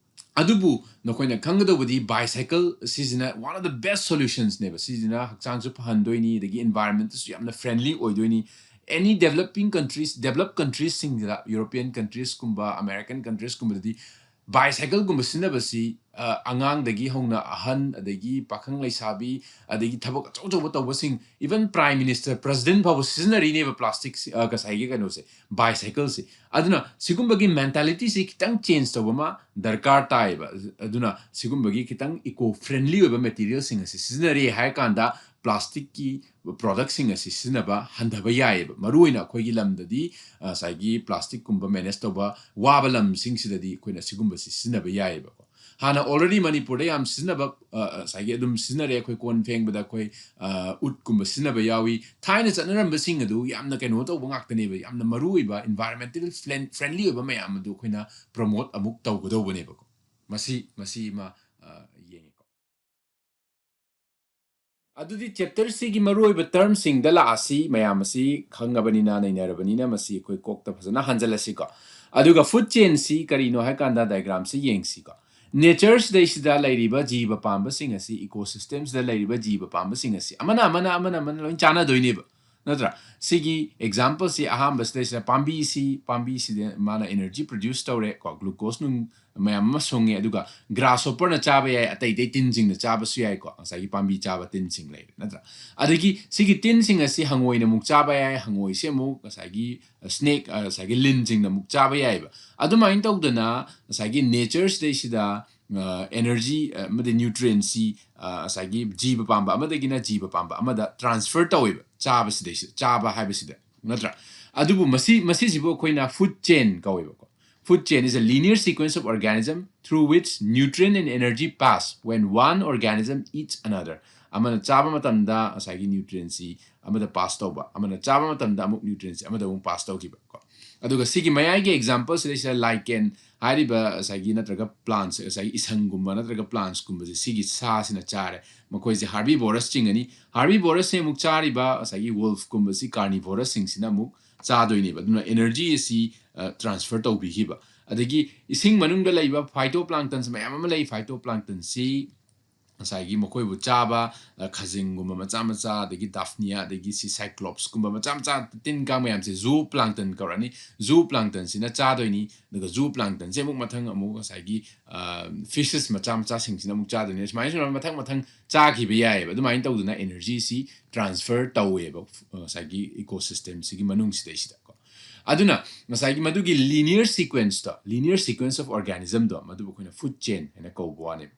ꯑꯗꯨꯕꯨ ꯅꯈꯣꯏꯅ ꯈꯪꯒꯗꯧꯕꯗꯤ bicycle ꯁꯤꯁꯤꯅ one of the best solutionsꯅꯦꯕ꯫ ꯁꯤꯁꯤꯅ ꯍꯛꯆꯥꯡꯁꯨ ꯐꯍꯟꯗꯣꯏꯅꯤ, ꯑꯗꯒꯤ environmentꯁꯨ ꯌꯥꯝꯅ friendly ꯑꯣꯏꯗꯣꯏꯅꯤ꯫ Any developing countries, developed countriesꯁꯤꯡꯁꯤꯗ, European countriesꯀꯨꯝꯕ, American countriesꯀꯨꯝꯕꯗꯗꯤ bicycleꯒꯨꯝꯕ ꯁꯤꯖꯤꯟꯅꯕꯁꯤ, ꯑ, ꯑꯉꯥꯡꯗꯒꯤ ꯍꯧꯅ ꯑꯍꯟ, ꯑꯗꯒꯤ ꯄꯥꯈꯪ ꯂꯩꯁꯥꯕꯤ, ꯑꯗꯒꯤ ꯊꯕꯛ ꯑꯆꯧ ꯑꯆꯧꯕ ꯇꯧꯕꯁꯤꯡ, even Prime Minister, President ꯐꯥꯎꯕ ꯁꯤꯖꯤꯟꯅꯔꯤꯅꯦꯕ plastic, ꯑ, ꯉꯁꯥꯏꯒꯤ ꯀꯩꯅꯣꯁꯦ, bicycleꯁꯦ꯫ ꯑꯗꯨꯅ ꯁꯤꯒꯨꯝꯕꯒꯤ mentalityꯁꯤ ꯈꯤꯇꯪ change ꯇꯧꯕ ꯑꯃ ꯗꯔꯀꯥꯔ ꯇꯥꯏꯌꯦꯕ꯫ ꯑꯗꯨꯅ ꯁꯤꯒꯨꯝꯕꯒꯤ ꯈꯤꯇꯪ eco friendly ꯑꯣꯏꯕ materialꯁꯤꯡ ꯑꯁꯤ ꯁꯤꯖꯤꯟꯅꯔꯦ ꯍꯥꯏꯔ ꯀꯥꯟꯗ plasticꯀꯤ productꯁꯤꯡ ꯑꯁꯤ ꯁꯤꯖꯤꯟꯅꯕ ꯍꯟꯊꯕ ꯌꯥꯏꯌꯦꯕ꯫ ꯃꯔꯨꯑꯣꯏꯅ ꯑꯩꯈꯣꯏꯒꯤ ꯂꯝꯗꯗꯤ, ꯑ, ꯉꯁꯥꯏꯒꯤ plasticꯀꯨꯝꯕ manage ꯇꯧꯕ ꯋꯥꯕ ꯂꯝꯁꯤꯡꯁꯤꯗꯗꯤ ꯑꯩꯈꯣꯏꯅ ꯁꯤꯒꯨꯝꯕꯁꯤ ꯁꯤꯖꯤꯟꯅꯕ ꯌꯥꯏꯌꯦꯕꯀꯣ꯫ ꯍꯥꯟꯅ already ꯃꯅꯤꯄꯨꯔꯗ ꯌꯥꯝ ꯁꯤꯖꯤꯟꯅꯕ, ꯑ, ꯉꯁꯥꯏꯒꯤ ꯑꯗꯨꯝ ꯁꯤꯖꯤꯟꯅꯔꯦ꯫ ꯑꯩꯈꯣꯏ ꯀꯣꯟ ꯐꯦꯡꯕꯗ ꯑꯩꯈꯣꯏ, ꯑ, ꯎꯠꯀꯨꯝꯕ ꯁꯤꯖꯤꯟꯅꯕ ꯌꯥꯎꯏ꯫ ꯊꯥꯏꯅ ꯆꯠꯅꯔꯝꯕꯁꯤꯡ ꯑꯗꯨ ꯌꯥꯝꯅ ꯀꯩꯅꯣ ꯇꯧꯕ ꯉꯥꯛꯇꯅꯦꯕ, ꯌꯥꯝꯅ ꯃꯔꯨ ꯑꯣꯏꯕ environmental friend-, friendly ꯑꯣꯏꯕ ꯃꯌꯥꯝ ꯑꯗꯨ ꯑꯩꯈꯣꯏꯅ promote ꯑꯃꯨꯛ ꯇꯧꯒꯗꯧꯕꯅꯦꯕꯀꯣ꯫ ꯃꯁꯤ, ꯃꯁꯤ ꯑꯃ, ꯑ, ꯌꯦꯡꯉꯤꯀꯣ꯫ ꯑꯗꯨꯗꯤ chapterꯁꯤꯒꯤ ꯃꯔꯨꯑꯣꯏꯕ termꯁꯤꯡꯗ ꯂꯥꯛꯑꯁꯤ꯫ ꯃꯌꯥꯝ ꯑꯁꯤ ꯈꯪꯉꯕꯅꯤꯅ, ꯅꯩꯅꯔꯕꯅꯤꯅ ꯃꯁꯤ ꯑꯩꯈꯣꯏ ꯀꯣꯛꯇ ꯐꯖꯅ ꯍꯟꯖꯜꯂꯁꯤꯀꯣ꯫ ꯑꯗꯨꯒ food chainꯁꯤ ꯀꯔꯤꯅꯣ ꯍꯥꯏ ꯀꯥꯟꯗ diagramꯁꯤ ꯌꯦꯡꯁꯤꯀꯣ꯫ Natureꯁꯤꯗꯩꯁꯤꯗ ꯂꯩꯔꯤꯕ ꯖꯤꯕ ꯄꯥꯟꯕꯁꯤꯡ ꯑꯁꯤ, ecosystemꯁꯤꯗ ꯂꯩꯔꯤꯕ ꯖꯤꯕ ꯄꯥꯟꯕꯁꯤꯡ ꯑꯁꯤ ꯑꯃꯅ, ꯑꯃꯅ, ꯑꯃꯅ, ꯑꯃꯅ ꯂꯣꯏ ꯆꯥꯟꯅꯗꯣꯏꯅꯦꯕ, ꯅꯠꯇ꯭ꯔꯥ? ꯁꯤꯒꯤ exampleꯁꯤ ꯑꯍꯥꯟꯕꯁꯤꯗꯩꯁꯤꯗ ꯄꯥꯝꯕꯤꯁꯤ, ꯄꯥꯝꯕꯤꯁꯤꯗ ꯃꯥꯅ energy produce ꯇꯧꯔꯦ ꯀꯣ, glucose ꯅꯨꯡ ꯃꯌꯥꯝ ꯑꯃ ꯁꯨꯡꯉꯦ, ꯑꯗꯨꯒ grasshopperꯅ ꯆꯥꯕ ꯌꯥꯏ, ꯑꯇꯩ ꯑꯇꯩ ꯇꯤꯟꯁꯤꯡꯅ ꯆꯥꯕꯁꯨ ꯌꯥꯏꯀꯣ, ꯉꯁꯥꯏꯒꯤ ꯄꯥꯝꯕꯤ ꯆꯥꯕ ꯇꯤꯟꯁꯤꯡ ꯂꯩꯔꯦ, ꯅꯠꯇ꯭ꯔꯥ? ꯑꯗꯒꯤ ꯁꯤꯒꯤ ꯇꯤꯟꯁꯤꯡ ꯑꯁꯤ ꯍꯪꯉꯣꯏꯅ ꯑꯃꯨꯛ ꯆꯥꯕ ꯌꯥꯏ, ꯍꯪꯉꯣꯏꯁꯦ ꯑꯃꯨꯛ ꯉꯁꯥꯏꯒꯤ snake, ꯑ, ꯉꯁꯥꯏꯒꯤ ꯂꯤꯟꯁꯤꯡꯅ ꯑꯃꯨꯛ ꯆꯥꯕ ꯌꯥꯏꯑꯕ꯫ ꯑꯗꯨꯃꯥꯏꯅ ꯇꯧꯗꯅ ꯉꯁꯥꯏꯒꯤ natureꯁꯤꯗꯩꯁꯤꯗ, ꯑ, energy, ꯑ, ꯑꯃꯗꯤ nutrientꯁꯤ, ꯑ, ꯉꯁꯥꯏꯒꯤ ꯖꯤꯕ ꯄꯥꯟꯕ ꯑꯃꯗꯒꯤꯅ ꯖꯤꯕ ꯄꯥꯟꯕ ꯑꯃꯗ transfer ꯇꯧꯋꯦꯕ, ꯆꯥꯕꯁꯤꯗꯩꯁꯤꯗ, ꯆꯥꯕ ꯍꯥꯏꯕꯁꯤꯗ, ꯅꯠꯇ꯭ꯔꯥ? ꯑꯗꯨꯕꯨ ꯃꯁꯤ, ꯃꯁꯤꯁꯤꯕꯨ ꯑꯩꯈꯣꯏꯅ food chain ꯀꯧꯋꯦꯕꯀꯣ꯫ Food chain is a linear sequence of organism through which nutrient and energy pass when one organism eats another. ꯑꯃꯅ ꯆꯥꯕ ꯃꯇꯝꯗ ꯉꯁꯥꯏꯒꯤ ꯅ꯭ꯌꯨꯇ꯭ꯔꯤꯌꯦꯟꯁꯤ ꯑꯃꯗ ꯄꯥꯁ ꯇꯧꯕ, ꯑꯃꯅ ꯆꯥꯕ ꯃꯇꯝꯗ ꯑꯃꯨꯛ ꯅ꯭ꯌꯨꯇ꯭ꯔꯤꯌꯦꯟꯁꯤ ꯑꯃꯗ ꯑꯃꯨꯛ ꯄꯥꯁ ꯇꯧꯈꯤꯕ ꯀꯣ꯫ ꯑꯗꯨꯒ ꯁꯤꯒꯤ ꯃꯌꯥꯏꯒꯤ ꯑꯦꯛꯖꯥꯝꯄꯜꯁꯤꯗ ꯁꯤꯗ ꯂꯥꯏꯀꯦꯟ ꯍꯥꯏꯔꯤꯕ ꯉꯁꯥꯏꯒꯤ ꯅꯠꯇ꯭ꯔꯒ ꯄ꯭ꯂꯥꯟꯠꯁ, ꯉꯁꯥꯏꯒꯤ ꯏꯁꯪꯒꯨꯝꯕ ꯅꯠꯇ꯭ꯔꯒ ꯄ꯭ꯂꯥꯟꯠꯁꯀꯨꯝꯕꯁꯦ ꯁꯤꯒꯤ ꯁꯥꯁꯤꯅ ꯆꯥꯔꯦ꯫ ꯃꯈꯣꯏꯁꯦ ꯍꯥꯔꯕꯤꯕꯣꯔꯁ ꯆꯤꯡꯒꯅꯤ꯫ ꯍꯥꯔꯕꯤꯕꯣꯔꯁꯁꯦ ꯑꯃꯨꯛ ꯆꯥꯔꯤꯕ ꯉꯁꯥꯏꯒꯤ ꯋꯣꯜꯐꯀꯨꯝꯕꯁꯤ ꯀꯥꯔꯅꯤꯕꯣꯔꯁꯁꯤꯡꯁꯤꯅ ꯑꯃꯨꯛ ꯆꯥꯗꯣꯏꯅꯦꯕ꯫ ꯑꯗꯨꯅ ꯑꯦꯅꯔꯖꯤ ꯑꯁꯤ ꯇ꯭ꯔꯥꯟꯁꯐꯔ ꯇꯧꯕꯤꯈꯤꯕ꯫ ꯑꯗꯒꯤ ꯏꯁꯤꯡ ꯃꯅꯨꯡꯗ ꯂꯩꯕ ꯐꯥꯏꯇꯣ ꯄ꯭ꯂꯥꯡꯇꯟꯁ ꯃꯌꯥꯝ ꯑꯃ ꯂꯩ꯫ ꯐꯥꯏꯇꯣ ꯄ꯭ꯂꯥꯡꯇꯟꯁꯤ ꯉꯁꯥꯏꯒꯤ ꯃꯈꯣꯏꯕꯨ ꯆꯥꯕ ꯑ, ꯈꯖꯤꯡꯒꯨꯝꯕ ꯃꯆꯥ ꯃꯆꯥ, ꯑꯗꯒꯤ ꯗꯥꯐꯅꯤꯌꯥ, ꯑꯗꯒꯤ ꯁꯤ ꯁꯥꯏꯀ꯭ꯂꯣꯞꯁꯀꯨꯝꯕ ꯃꯆꯥ ꯃꯆꯥ ꯇꯤꯟ ꯀꯥꯡ ꯃꯌꯥꯝꯁꯦ ꯖꯨ ꯄ꯭ꯂꯥꯡꯇꯟ ꯀꯧꯔꯅꯤ꯫ ꯖꯨ ꯄ꯭ꯂꯥꯡꯇꯟꯁꯤꯅ ꯆꯥꯗꯣꯏꯅꯤ꯫ ꯑꯗꯨꯒ ꯖꯨ ꯄ꯭ꯂꯥꯡꯇꯟꯁꯦ ꯑꯃꯨꯛ ꯃꯊꯪ ꯑꯃꯨꯛ ꯉꯁꯥꯏꯒꯤ ꯐꯤꯁꯦꯁ ꯃꯆꯥ ꯃꯆꯥꯁꯤꯡꯁꯤꯅ ꯑꯃꯨꯛ ꯆꯥꯗꯣꯏꯅꯤ꯫ ꯁꯨꯃꯥꯏꯅ ꯁꯨꯃꯥꯏꯅ ꯃꯊꯪ ꯃꯊꯪ ꯆꯥꯈꯤꯕ ꯌꯥꯏꯑꯕ꯫ ꯑꯗꯨꯃꯥꯏꯅ ꯇꯧꯗꯅ ꯑꯦꯅꯔꯖꯤꯁꯤ ꯇ꯭ꯔꯥꯟꯁꯐꯔ ꯇꯧꯋꯦꯕ ꯉꯁꯥꯏꯒꯤ ꯏꯀꯣꯁꯤꯁꯇꯦꯝꯁꯤꯒꯤ ꯃꯅꯨꯡꯁꯤꯗꯩꯁꯤꯗꯀꯣ꯫ ꯑꯗꯨꯅ ꯉꯁꯥꯏꯒꯤ ꯃꯗꯨꯒꯤ ꯂꯤꯅꯤꯌꯔ ꯁꯤꯀ꯭ꯋꯦꯟꯁꯇꯣ, linear sequence of organismꯗꯣ, ꯃꯗꯨꯕꯨ ꯑꯩꯈꯣꯏꯅ ꯐꯨꯗ ꯆꯦꯟ ꯍꯥꯏꯅ ꯀꯧꯕ ꯋꯥꯅꯦꯕ꯫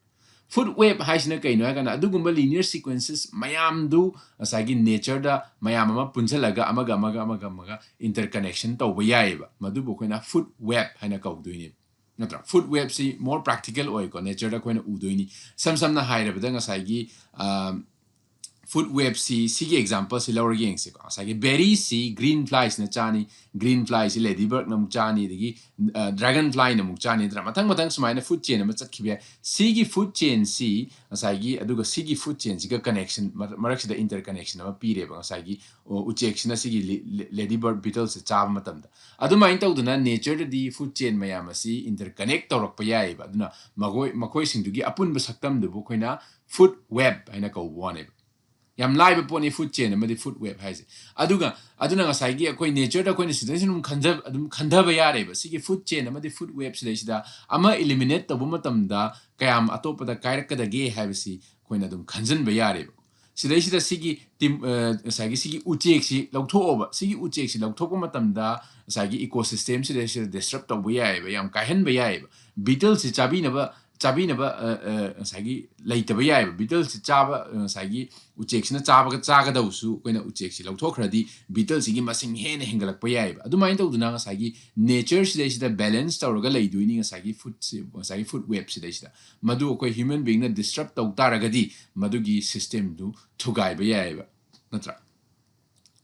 ꯐꯨꯗ ꯋꯦꯕ ꯍꯥꯏꯁꯤꯅ ꯀꯩꯅꯣ ꯍꯥꯏ ꯀꯥꯟꯗ ꯑꯗꯨꯒꯨꯝꯕ ꯂꯤꯅꯤꯌꯔ ꯁꯤꯀ꯭ꯋꯦꯟꯁꯦꯁ ꯃꯌꯥꯝꯗꯨ ꯉꯁꯥꯏꯒꯤ ꯅꯦꯆꯔꯗ ꯃꯌꯥꯝ ꯑꯃ ꯄꯨꯟꯁꯤꯜꯂꯒ ꯑꯃꯒ ꯑꯃꯒ ꯑꯃꯒ ꯑꯃꯒ ꯏꯟꯇꯔꯀꯅꯦꯛꯁꯟ ꯇꯧꯕ ꯌꯥꯏꯑꯕ꯫ ꯃꯗꯨꯕꯨ ꯑꯩꯈꯣꯏꯅ ꯐꯨꯗ ꯋꯦꯕ ꯍꯥꯏꯅ ꯀꯧꯗꯣꯏꯅꯦꯕ, ꯅꯠꯇ꯭ꯔꯥ? ꯐꯨꯗ ꯋꯦꯕꯁꯤ ꯃꯣꯔ ꯄ꯭ꯔꯥꯛꯇꯤꯀꯦꯜ ꯑꯣꯏꯀꯣ, ꯅꯦꯆꯔꯗ ꯑꯩꯈꯣꯏꯅ ꯎꯗꯣꯏꯅꯤ꯫ ꯏꯁꯝ ꯁꯝꯅ ꯍꯥꯏꯔꯕꯗ ꯉꯁꯥꯏꯒꯤ ꯐꯨꯗ ꯋꯦꯕꯁꯤ, ꯁꯤꯒꯤ ꯑꯦꯛꯖꯥꯝꯄꯜꯁꯤ ꯂꯧꯔꯒ ꯌꯦꯡꯁꯤꯀꯣ꯫ ꯉꯁꯥꯏꯒꯤ ꯕꯦꯔꯤꯁꯤ ꯒ꯭ꯔꯤꯟ ꯐ꯭ꯂꯥꯏꯁꯤꯅ ꯆꯥꯅꯤ, ꯒ꯭ꯔꯤꯟ ꯐ꯭ꯂꯥꯏꯁꯤ ꯂꯦꯗꯤ ꯕꯔꯒꯅ ꯑꯃꯨꯛ ꯆꯥꯅꯤ, ꯑꯗꯒꯤ ꯗ꯭ꯔꯥꯒꯟ ꯐ꯭ꯂꯥꯏꯅ ꯑꯃꯨꯛ ꯆꯥꯅꯤ, ꯅꯠꯇ꯭ꯔꯥ? ꯃꯊꯪ ꯃꯊꯪ ꯁꯨꯃꯥꯏꯅ ꯐꯨꯗ ꯆꯦꯟ ꯑꯃ ꯆꯠꯈꯤꯕ ꯌꯥꯏ꯫ ꯁꯤꯒꯤ ꯐꯨꯗ ꯆꯦꯟꯁꯤ ꯉꯁꯥꯏꯒꯤ, ꯑꯗꯨꯒ ꯁꯤꯒꯤ ꯐꯨꯗ ꯆꯦꯟꯁꯤꯒ ꯀꯅꯦꯛꯁꯟ, ꯃꯔꯛꯁꯤꯗ ꯏꯟꯇꯔꯀꯅꯦꯛꯁꯟ ꯑꯃ ꯄꯤꯔꯦꯕ ꯉꯁꯥꯏꯒꯤ ꯎꯆꯦꯛꯁꯤꯅ ꯁꯤꯒꯤ ꯂꯦꯗꯤ ꯕꯔꯗ ꯕꯤꯇꯜꯁꯦ ꯆꯥꯕ ꯃꯇꯝꯗ꯫ ꯑꯗꯨꯃꯥꯏꯅ ꯇꯧꯗꯅ ꯅꯦꯆꯔꯗꯗꯤ ꯐꯨꯗ ꯆꯦꯟ ꯃꯌꯥꯝ ꯑꯁꯤ ꯏꯟꯇꯔꯀꯅꯦꯛ ꯇꯧꯔꯛꯄ ꯌꯥꯏꯑꯕ꯫ ꯑꯗꯨꯅ ꯃꯈꯣꯏ ꯃꯈꯣꯏꯁꯤꯡꯗꯨꯒꯤ ꯑꯄꯨꯟꯕ ꯁꯛꯇꯝꯗꯨꯕꯨ ꯑꯩꯈꯣꯏꯅ ꯐꯨꯗ ꯋꯦꯕ ꯍꯥꯏꯅ ꯀꯧꯕ ꯋꯥꯅꯦꯕ꯫ ꯌꯥꯝ ꯂꯥꯏꯕ ꯄꯣꯠꯅꯤ ꯐꯨꯗ ꯆꯦꯟ ꯑꯃꯗꯤ ꯐꯨꯗ ꯋꯦꯕ ꯍꯥꯏꯁꯦ꯫ ꯑꯗꯨꯒ ꯑꯗꯨꯅ ꯉꯁꯥꯏꯒꯤ ꯑꯩꯈꯣꯏ ꯅꯦꯆꯔꯗ ꯑꯩꯈꯣꯏꯅ ꯁꯤꯗꯩꯁꯤꯗ ꯑꯗꯨꯝ ꯈꯟꯖ ꯑꯗꯨꯝ ꯈꯟꯊꯕ ꯌꯥꯔꯦꯕ꯫ ꯁꯤꯒꯤ ꯐꯨꯗ ꯆꯦꯟ ꯑꯃꯗꯤ ꯐꯨꯗ ꯋꯦꯕ ꯁꯤꯗꯩꯁꯤꯗ ꯑꯃ ꯏꯂꯤꯃꯤꯅꯦꯠ ꯇꯧꯕ ꯃꯇꯝꯗ ꯀꯌꯥꯝ ꯑꯇꯣꯞꯄꯗ ꯀꯥꯏꯔꯛꯀꯗꯒꯦ ꯍꯥꯏꯕꯁꯤ ꯑꯩꯈꯣꯏꯅ ꯑꯗꯨꯝ ꯈꯟꯖꯟꯕ ꯌꯥꯔꯦꯕ꯫ ꯁꯤꯗꯩꯁꯤꯗ ꯁꯤꯒꯤ ꯇꯤꯝ ꯉꯁꯥꯏꯒꯤ ꯁꯤꯒꯤ ꯎꯆꯦꯛꯁꯤ ꯂꯧꯊꯣꯛꯑꯣꯕ꯫ ꯁꯤꯒꯤ ꯎꯆꯦꯛꯁꯤ ꯂꯧꯊꯣꯛꯄ ꯃꯇꯝꯗ ꯉꯁꯥꯏꯒꯤ ꯏꯀꯣꯁꯤꯁꯇꯦꯝꯁꯤꯗꯩꯁꯤꯗ ꯗꯤꯁꯇꯔꯕ ꯇꯧꯕ ꯌꯥꯏꯑꯕ, ꯌꯥꯝ ꯀꯥꯏꯍꯟꯕ ꯌꯥꯏꯑꯕ꯫ ꯕꯤꯇꯜꯁꯤ ꯆꯥꯕꯤꯅꯕ ꯆꯥꯕꯤꯅꯕ ꯑ, ꯑ, ꯉꯁꯥꯏꯒꯤ ꯂꯩꯇꯕ ꯌꯥꯏꯑꯕ꯫ ꯕꯤꯇꯜꯁꯤ ꯆꯥꯕ ꯑ, ꯉꯁꯥꯏꯒꯤ ꯎꯆꯦꯛꯁꯤꯅ ꯆꯥꯕꯒ ꯆꯥꯒꯗꯧꯁꯨ ꯑꯩꯈꯣꯏꯅ ꯎꯆꯦꯛꯁꯤ ꯂꯧꯊꯣꯛꯈ꯭ꯔꯗꯤ ꯕꯤꯇꯜꯁꯤꯒꯤ ꯃꯁꯤꯡ ꯍꯦꯟꯅ ꯍꯦꯟꯒꯠꯂꯛꯄ ꯌꯥꯏꯑꯕ꯫ ꯑꯗꯨꯃꯥꯏꯅ ꯇꯧꯗꯅ ꯉꯁꯥꯏꯒꯤ ꯅꯦꯆꯔꯁꯤꯗꯩꯁꯤꯗ ꯕꯦꯂꯦꯟꯁ ꯇꯧꯔꯒ ꯂꯩꯗꯣꯏꯅꯤ ꯉꯁꯥꯏꯒꯤ ꯐꯨꯗꯁꯤ, ꯉꯁꯥꯏꯒꯤ ꯐꯨꯗ ꯋꯦꯞꯁꯤꯗꯩꯁꯤꯗ꯫ ꯃꯗꯨ ꯑꯩꯈꯣꯏ ꯍ꯭ꯌꯨꯃꯟ ꯕꯤꯡꯅ ꯗꯤꯁꯇꯔꯕ ꯇꯧ ꯇꯥꯔꯒꯗꯤ ꯃꯗꯨꯒꯤ ꯁꯤꯁꯇꯦꯝꯗꯨ ꯊꯨꯒꯥꯏꯕ ꯌꯥꯏꯑꯕ, ꯅꯠꯇ꯭ꯔꯥ?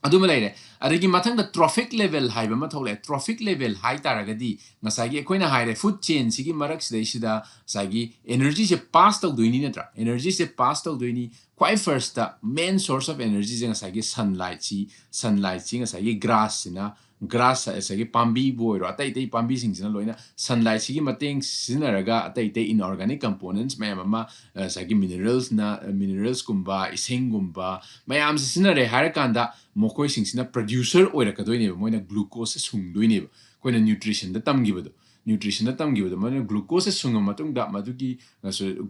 ꯑꯗꯨꯃ ꯂꯩꯔꯦ꯫ ꯑꯗꯒꯤ ꯃꯊꯪꯗ ꯇ꯭ꯔꯣꯐꯤꯛ ꯂꯦꯚꯦꯜ ꯍꯥꯏꯕ ꯑꯃ ꯊꯣꯛꯂꯛꯑꯦ꯫ ꯇ꯭ꯔꯣꯐꯤꯛ ꯂꯦꯚꯦꯜ ꯍꯥꯏ ꯇꯥꯔꯒꯗꯤ ꯉꯁꯥꯏꯒꯤ ꯑꯩꯈꯣꯏꯅ ꯍꯥꯏꯔꯦ ꯐꯨꯗ ꯆꯦꯟꯁꯤꯒꯤ ꯃꯔꯛꯁꯤꯗꯩꯁꯤꯗ ꯉꯁꯥꯏꯒꯤ ꯑꯦꯅꯔꯖꯤꯁꯦ ꯄꯥꯁ ꯇꯧꯗꯣꯏꯅꯤ, ꯅꯠꯇ꯭ꯔꯥ? ꯑꯦꯅꯔꯖꯤꯁꯦ ꯄꯥꯁ ꯇꯧꯗꯣꯏꯅꯤ꯫ ꯈ꯭ꯋꯥꯏ ꯐꯥꯔꯁꯇ ꯃꯦꯟ ꯁꯣꯔꯁ ꯑꯣꯐ ꯑꯦꯅꯔꯖꯤꯁꯦ ꯉꯁꯥꯏꯒꯤ ꯁꯟꯂꯥꯏꯠꯁꯤ, ꯁꯟꯂꯥꯏꯠꯁꯤ ꯉꯁꯥꯏꯒꯤ ꯒ꯭ꯔꯥꯁꯁꯤꯅ, ꯒ꯭ꯔꯥꯁ ꯉꯁꯥꯏꯒꯤ ꯄꯥꯝꯕꯤꯕꯨ ꯑꯣꯏꯔꯣ, ꯑꯇꯩ ꯑꯇꯩ ꯄꯥꯝꯕꯤꯁꯤꯡꯁꯤꯅ ꯂꯣꯏꯅ ꯁꯟꯂꯥꯏꯠꯁꯤꯒꯤ ꯃꯇꯦꯡ ꯁꯤꯖꯤꯟꯅꯔꯒ ꯑꯇꯩ ꯑꯇꯩ ꯏꯟꯑꯣꯔꯒꯥꯅꯤꯛ ꯀꯝꯄꯣꯅꯦꯟꯁ ꯃꯌꯥꯝ ꯑꯃ ꯉꯁꯥꯏꯒꯤ ꯃꯤꯅꯔꯦꯜꯁꯅ, ꯃꯤꯅꯔꯦꯜꯁꯀꯨꯝꯕ, ꯏꯁꯤꯡꯒꯨꯝꯕ ꯃꯌꯥꯝꯁꯦ ꯁꯤꯖꯤꯟꯅꯔꯦ ꯍꯥꯏꯔꯀꯥꯟꯗ ꯃꯈꯣꯏꯁꯤꯡꯁꯤꯅ ꯄ꯭ꯔꯗ꯭ꯌꯨꯁꯔ ꯑꯣꯏꯔꯛꯀꯗꯣꯏꯅꯦꯕ꯫ ꯃꯣꯏꯅ ꯒ꯭ꯂꯨꯀꯣꯁꯁꯦ ꯁꯨꯡꯗꯣꯏꯅꯦꯕ꯫ ꯑꯩꯈꯣꯏꯅ ꯅ꯭ꯌꯨꯇ꯭ꯔꯤꯁꯟꯗ ꯇꯝꯈꯤꯕꯗꯣ, ꯅ꯭ꯌꯨꯇ꯭ꯔꯤꯁꯟꯗ ꯇꯝꯈꯤꯕꯗꯣ, ꯃꯣꯏꯅ ꯒ꯭ꯂꯨꯀꯣꯁꯁꯦ ꯁꯨꯡꯉ ꯃꯇꯨꯡꯗ ꯃꯗꯨꯒꯤ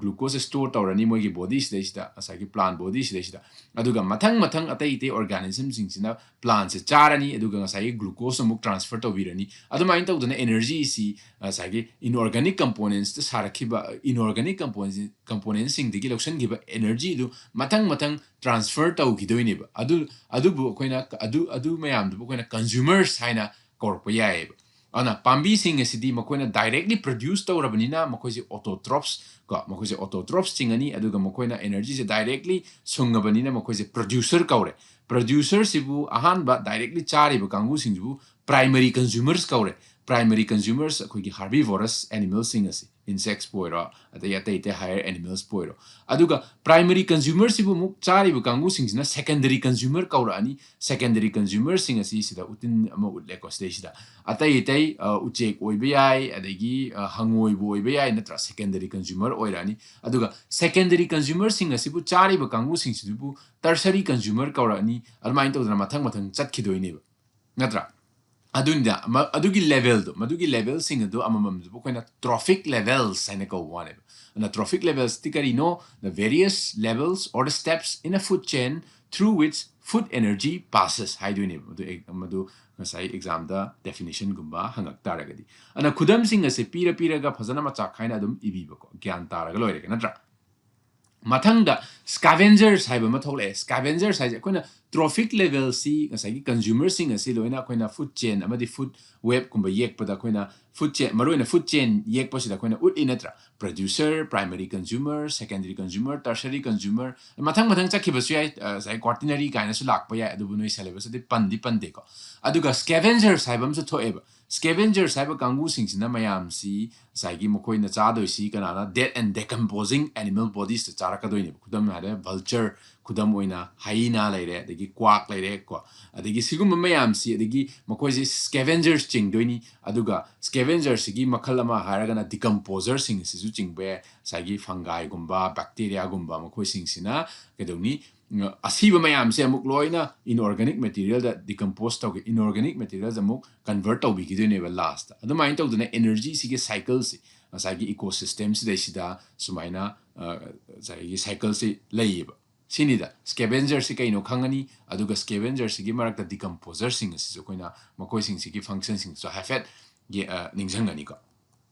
ꯒ꯭ꯂꯨꯀꯣꯁꯁꯦ ꯁ꯭ꯇꯣꯔ ꯇꯧꯔꯅꯤ ꯃꯣꯏꯒꯤ ꯕꯣꯗꯤꯁꯤꯗꯩꯁꯤꯗ, ꯉꯁꯥꯏꯒꯤ ꯄ꯭ꯂꯥꯟ ꯕꯣꯗꯤꯁꯤꯗꯩꯁꯤꯗ꯫ ꯑꯗꯨꯒ ꯃꯊꯪ ꯃꯊꯪ ꯑꯇꯩ ꯑꯇꯩ ꯑꯣꯔꯒꯥꯅꯤꯖꯝꯁꯤꯡꯁꯤꯅ ꯄ꯭ꯂꯥꯟꯁꯦ ꯆꯥꯔꯅꯤ, ꯑꯗꯨꯒ ꯉꯁꯥꯏꯒꯤ ꯒ꯭ꯂꯨꯀꯣꯁ ꯑꯃꯨꯛ ꯇ꯭ꯔꯥꯟꯁꯐꯔ ꯇꯧꯕꯤꯔꯅꯤ꯫ ꯑꯗꯨꯃꯥꯏꯅ ꯇꯧꯗꯅ ꯑꯦꯅꯔꯖꯤꯁꯤ ꯉꯁꯥꯏꯒꯤ ꯏꯟꯑꯣꯔꯒꯥꯅꯤꯛ ꯀꯝꯄꯣꯅꯦꯟꯁꯇ ꯁꯥꯔꯛꯈꯤꯕ, ꯏꯟꯑꯣꯔꯒꯥꯅꯤꯛ ꯀꯝꯄꯣꯅꯦꯟꯁꯤꯡꯗꯒꯤ ꯂꯧꯁꯤꯟꯈꯤꯕ ꯑꯦꯅꯔꯖꯤꯗꯨ ꯃꯊꯪ ꯃꯊꯪ ꯇ꯭ꯔꯥꯟꯁꯐꯔ ꯇꯧꯈꯤꯗꯣꯏꯅꯦꯕ꯫ ꯑꯗꯨ, ꯑꯗꯨꯕꯨ ꯑꯩꯈꯣꯏꯅ, ꯑꯗꯨ, ꯑꯗꯨ ꯃꯌꯥꯝꯗꯨꯕꯨ ꯑꯩꯈꯣꯏꯅ ꯀꯟꯖꯨꯃꯔꯁ ꯍꯥꯏꯅ ꯀꯧꯔꯛꯄ ꯌꯥꯏꯑꯕ꯫ ꯑꯗꯨꯅ ꯄꯥꯝꯕꯤꯁꯤꯡ ꯑꯁꯤꯗꯤ ꯃꯈꯣꯏꯅ ꯗꯥꯏꯔꯦꯛꯂꯤ ꯄ꯭ꯔꯗ꯭ꯌꯨꯁ ꯇꯧꯔꯕꯅꯤꯅ ꯃꯈꯣꯏꯁꯦ ꯑꯣꯇꯣꯇ꯭ꯔꯣꯞꯁ ꯀꯣ, ꯃꯈꯣꯏꯁꯦ ꯑꯣꯇꯣꯇ꯭ꯔꯣꯞꯁ ꯆꯤꯡꯉꯅꯤ꯫ ꯑꯗꯨꯒ ꯃꯈꯣꯏꯅ ꯑꯦꯅꯔꯖꯤꯁꯦ ꯗꯥꯏꯔꯦꯛꯂꯤ ꯁꯨꯡꯉꯕꯅꯤꯅ ꯃꯈꯣꯏꯁꯦ ꯄ꯭ꯔꯗ꯭ꯌꯨꯁꯔ ꯀꯧꯔꯦ꯫ ꯄ꯭ꯔꯗ꯭ꯌꯨꯁꯔꯁꯤꯕꯨ ꯑꯍꯥꯟꯕ ꯗꯥꯏꯔꯦꯛꯂꯤ ꯆꯥꯔꯤꯕ ꯀꯥꯡꯕꯨꯁꯤꯡꯁꯤꯕꯨ ꯄ꯭ꯔꯥꯏꯃꯔꯤ ꯀꯟꯖꯨꯃꯔꯁ ꯀꯧꯔꯦ꯫ ꯄ꯭ꯔꯥꯏꯃꯔꯤ ꯀꯟꯖꯨꯃꯔꯁ ꯑꯩꯈꯣꯏꯒꯤ ꯍꯥꯔꯕꯤꯚꯣꯔꯁ ꯑꯦꯅꯤꯃꯦꯜꯁꯤꯡ ꯑꯁꯤ, ꯏꯟꯁꯦꯛꯁꯄꯨ ꯑꯣꯏꯔꯣ, ꯑꯗꯩ ꯑꯇꯩ ꯑꯇꯩ ꯍꯥꯌꯔ ꯑꯦꯅꯤꯃꯦꯜꯁꯄꯨ ꯑꯣꯏꯔꯣ꯫ ꯑꯗꯨꯒ ꯄ꯭ꯔꯥꯏꯃꯔꯤ ꯀꯟꯖꯨꯃꯔꯁꯤꯕꯨ ꯑꯃꯨꯛ ꯆꯥꯔꯤꯕ ꯀꯥꯡꯕꯨꯁꯤꯡꯁꯤꯅ ꯁꯦꯀꯦꯟꯗꯔꯤ ꯀꯟꯖꯨꯃꯔ ꯀꯧꯔꯛꯑꯅꯤ꯫ ꯁꯦꯀꯦꯟꯗꯔꯤ ꯀꯟꯖꯨꯃꯔꯁꯤꯡ ꯑꯁꯤ ꯁꯤꯗ ꯎꯇꯤꯟ ꯑꯃ ꯎꯠꯂꯦꯀꯣ ꯁꯤꯗꯩꯁꯤꯗ꯫ ꯑꯇꯩ ꯑꯇꯩ ꯑ, ꯎꯆꯦꯛ ꯑꯣꯏꯕ ꯌꯥꯏ, ꯑꯗꯒꯤ ꯑ, ꯍꯪꯉꯣꯏꯕꯨ ꯑꯣꯏꯕ ꯌꯥꯏ, ꯅꯠꯇ꯭ꯔꯥ? ꯁꯦꯀꯦꯟꯗꯔꯤ ꯀꯟꯖꯨꯃꯔ ꯑꯣꯏꯔꯛꯑꯅꯤ꯫ ꯑꯗꯨꯒ ꯁꯦꯀꯦꯟꯗꯔꯤ ꯀꯟꯖꯨꯃꯔꯁꯤꯡ ꯑꯁꯤꯕꯨ ꯆꯥꯔꯤꯕ ꯀꯥꯡꯕꯨꯁꯤꯡꯁꯤꯕꯨ ꯇꯔꯁꯔꯤ ꯀꯟꯖꯨꯃꯔ ꯀꯧꯔꯛꯑꯅꯤ꯫ ꯑꯗꯨꯃꯥꯏꯅ ꯇꯧꯗꯅ ꯃꯊꯪ ꯃꯊꯪ ꯆꯠꯈꯤꯗꯣꯏꯅꯦꯕ, ꯅꯠꯇ꯭ꯔꯥ? ꯑꯗꯨꯅꯤꯗ ꯃ-, ꯑꯗꯨꯒꯤ ꯂꯦꯚꯦꯜꯗꯣ, ꯃꯗꯨꯒꯤ ꯂꯦꯚꯦꯜꯁꯤꯡ ꯑꯗꯨ ꯑꯃꯃꯝꯗꯨꯕꯨ ꯑꯩꯈꯣꯏꯅ ꯇ꯭ꯔꯣꯐꯤꯛ ꯂꯦꯚꯦꯜꯁ ꯍꯥꯏꯅ ꯀꯧꯕ ꯋꯥꯅꯦꯕ꯫ ꯑꯗꯨꯅ ꯇ꯭ꯔꯣꯐꯤꯛ ꯂꯦꯚꯦꯜꯁꯇꯤ ꯀꯔꯤꯅꯣ? The various levels or the steps in a food chain through which food energy passes ꯍꯥꯏꯗꯣꯏꯅꯦꯕ꯫ ꯃꯗꯨ ꯑꯦ-, ꯃꯗꯨ ꯉꯁꯥꯏ ꯑꯦꯛꯖꯥꯝꯗ ꯗꯦꯐꯤꯅꯤꯁꯟꯒꯨꯝꯕ ꯍꯪꯉꯛ ꯇꯥꯔꯒꯗꯤ꯫ ꯑꯗꯨꯅ ꯈꯨꯗꯝꯁꯤꯡ ꯑꯁꯦ ꯄꯤꯔ ꯄꯤꯔꯒ ꯐꯖꯅ ꯃꯆꯥꯛ ꯈꯥꯏꯅ ꯑꯗꯨꯝ ꯏꯕꯤꯕꯀꯣ, ꯒ꯭ꯌꯥꯟ ꯇꯥꯔꯒ ꯂꯣꯏꯔꯦ ꯅꯠꯇ꯭ꯔꯥ? ꯃꯊꯪꯗ ꯁ꯭ꯀꯥꯚꯦꯟꯖꯔꯁ ꯍꯥꯏꯕ ꯑꯃ ꯊꯣꯛꯂꯛꯑꯦ꯫ ꯁ꯭ꯀꯥꯚꯦꯟꯖꯔꯁ ꯍꯥꯏꯁꯦ ꯑꯩꯈꯣꯏꯅ ꯇ꯭ꯔꯣꯐꯤꯛ ꯂꯦꯚꯦꯜꯁꯤ, ꯉꯁꯥꯏꯒꯤ ꯀꯟꯖꯨꯃꯔꯁꯤꯡ ꯑꯁꯤ ꯂꯣꯏꯅ ꯑꯩꯈꯣꯏꯅ ꯐꯨꯗ ꯆꯦꯟ ꯑꯃꯗꯤ ꯐꯨꯗ ꯋꯦꯕꯀꯨꯝꯕ ꯌꯦꯛꯄꯗ ꯑꯩꯈꯣꯏꯅ ꯐꯨꯗ ꯆꯦꯟ, ꯃꯔꯨꯑꯣꯏꯅ ꯐꯨꯗ ꯆꯦꯟ ꯌꯦꯛꯄꯁꯤꯗ ꯑꯩꯈꯣꯏꯅ ꯎꯠꯂꯤ ꯅꯠꯇ꯭ꯔꯥ? Producer, primary consumer, secondary consumer, tertiary consumer, ꯃꯊꯪ ꯃꯊꯪ ꯆꯠꯈꯤꯕꯁꯨ ꯌꯥꯏ, ꯑ, ꯉꯁꯥꯏ ꯀ꯭ꯋꯥꯇꯤꯅꯔꯤ ꯀꯥꯏꯅꯁꯨ ꯂꯥꯛꯄ ꯌꯥꯏ, ꯑꯗꯨꯕꯨ ꯅꯣꯏ ꯁꯦꯂꯦꯕꯁꯇꯗꯤ ꯄꯟꯗꯤ ꯄꯟꯗꯦꯀꯣ꯫ ꯑꯗꯨꯒ ꯁ꯭ꯀꯦꯚꯦꯟꯖꯔꯁ ꯍꯥꯏꯕ ꯑꯃꯁꯨ ꯊꯣꯛꯑꯦꯕ꯫ ꯁ꯭ꯀꯦꯚꯦꯟꯖꯔꯁ ꯍꯥꯏꯕ ꯀꯥꯡꯕꯨꯁꯤꯡꯁꯤꯅ ꯃꯌꯥꯝꯁꯤ ꯉꯁꯥꯏꯒꯤ ꯃꯈꯣꯏꯅ ꯆꯥꯗꯣꯏꯁꯤ ꯀꯅꯥꯅ? Dead and decomposing animal bodiesꯇ ꯆꯥꯔꯛꯀꯗꯣꯏꯅꯦꯕ꯫ ꯈꯨꯗꯝ ꯍꯥꯏꯔꯦ, ꯚꯜꯆꯔ, ꯈꯨꯗꯝ ꯑꯣꯏꯅ ꯍꯥꯏꯅꯥ ꯂꯩꯔꯦ, ꯑꯗꯒꯤ ꯀ꯭ꯋꯥꯛ ꯂꯩꯔꯦ ꯀꯣ, ꯑꯗꯒꯤ ꯁꯤꯒꯨꯝꯕ ꯃꯌꯥꯝꯁꯤ, ꯑꯗꯒꯤ ꯃꯈꯣꯏꯁꯦ ꯁ꯭ꯀꯦꯚꯦꯟꯖꯔꯁ ꯆꯤꯡꯗꯣꯏꯅꯤ꯫ ꯑꯗꯨꯒ ꯁ꯭ꯀꯦꯚꯦꯟꯖꯔꯁꯤꯒꯤ ꯃꯈꯜ ꯑꯃ ꯍꯥꯏꯔꯒꯅ ꯗꯤꯀꯝꯄꯣꯖꯔꯁꯤꯡ ꯑꯁꯤꯁꯨ ꯆꯤꯡꯕ ꯌꯥꯏ꯫ ꯉꯁꯥꯏꯒꯤ ꯐꯪꯒꯥꯏꯒꯨꯝꯕ, ꯕꯦꯛꯇꯦꯔꯤꯌꯥꯒꯨꯝꯕ ꯃꯈꯣꯏꯁꯤꯡꯁꯤꯅ ꯀꯩꯗꯧꯅꯤ? ꯎꯝ, ꯑꯁꯤꯕ ꯃꯌꯥꯝꯁꯦ ꯑꯃꯨꯛ ꯂꯣꯏꯅ ꯏꯟꯑꯣꯔꯒꯥꯅꯤꯛ ꯃꯦꯇꯤꯔꯤꯌꯦꯜꯗ ꯗꯤꯀꯝꯄꯣꯁ ꯇꯧꯒꯦ, ꯏꯟꯑꯣꯔꯒꯥꯅꯤꯛ ꯃꯦꯇꯤꯔꯤꯌꯦꯜꯗ ꯑꯃꯨꯛ ꯀꯟꯚꯔꯠ ꯇꯧꯕꯤꯈꯤꯗꯣꯏꯅꯦꯕ ꯂꯥꯁꯇ꯫ ꯑꯗꯨꯃꯥꯏꯅ ꯇꯧꯗꯅ ꯑꯦꯅꯔꯖꯤꯁꯤꯒꯤ ꯁꯥꯏꯀꯜꯁꯦ ꯉꯁꯥꯏꯒꯤ ꯏꯀꯣꯁꯤꯁꯇꯦꯝꯁꯤꯗꯩꯁꯤꯗ ꯁꯨꯃꯥꯏꯅ, ꯑ, ꯉꯁꯥꯏꯒꯤ ꯁꯥꯏꯀꯜꯁꯤ ꯂꯩꯌꯦꯕ꯫ ꯁꯤꯅꯤꯗ, ꯁ꯭ꯀꯦꯚꯦꯟꯖꯔꯁꯤ ꯀꯩꯅꯣ ꯈꯪꯉꯅꯤ, ꯑꯗꯨꯒ ꯁ꯭ꯀꯦꯚꯦꯟꯖꯔꯁꯤꯒꯤ ꯃꯔꯛꯇ ꯗꯤꯀꯝꯄꯣꯖꯔꯁꯤꯡ ꯑꯁꯤꯁꯨ ꯑꯩꯈꯣꯏꯅ ꯃꯈꯣꯏꯁꯤꯡꯁꯤꯒꯤ ꯐꯪꯁꯟꯁꯤꯡꯁꯨ ꯍꯥꯏꯐꯦꯠ ꯌꯦ-, ꯑ, ꯅꯤꯡꯁꯤꯡꯒꯅꯤꯀꯣ꯫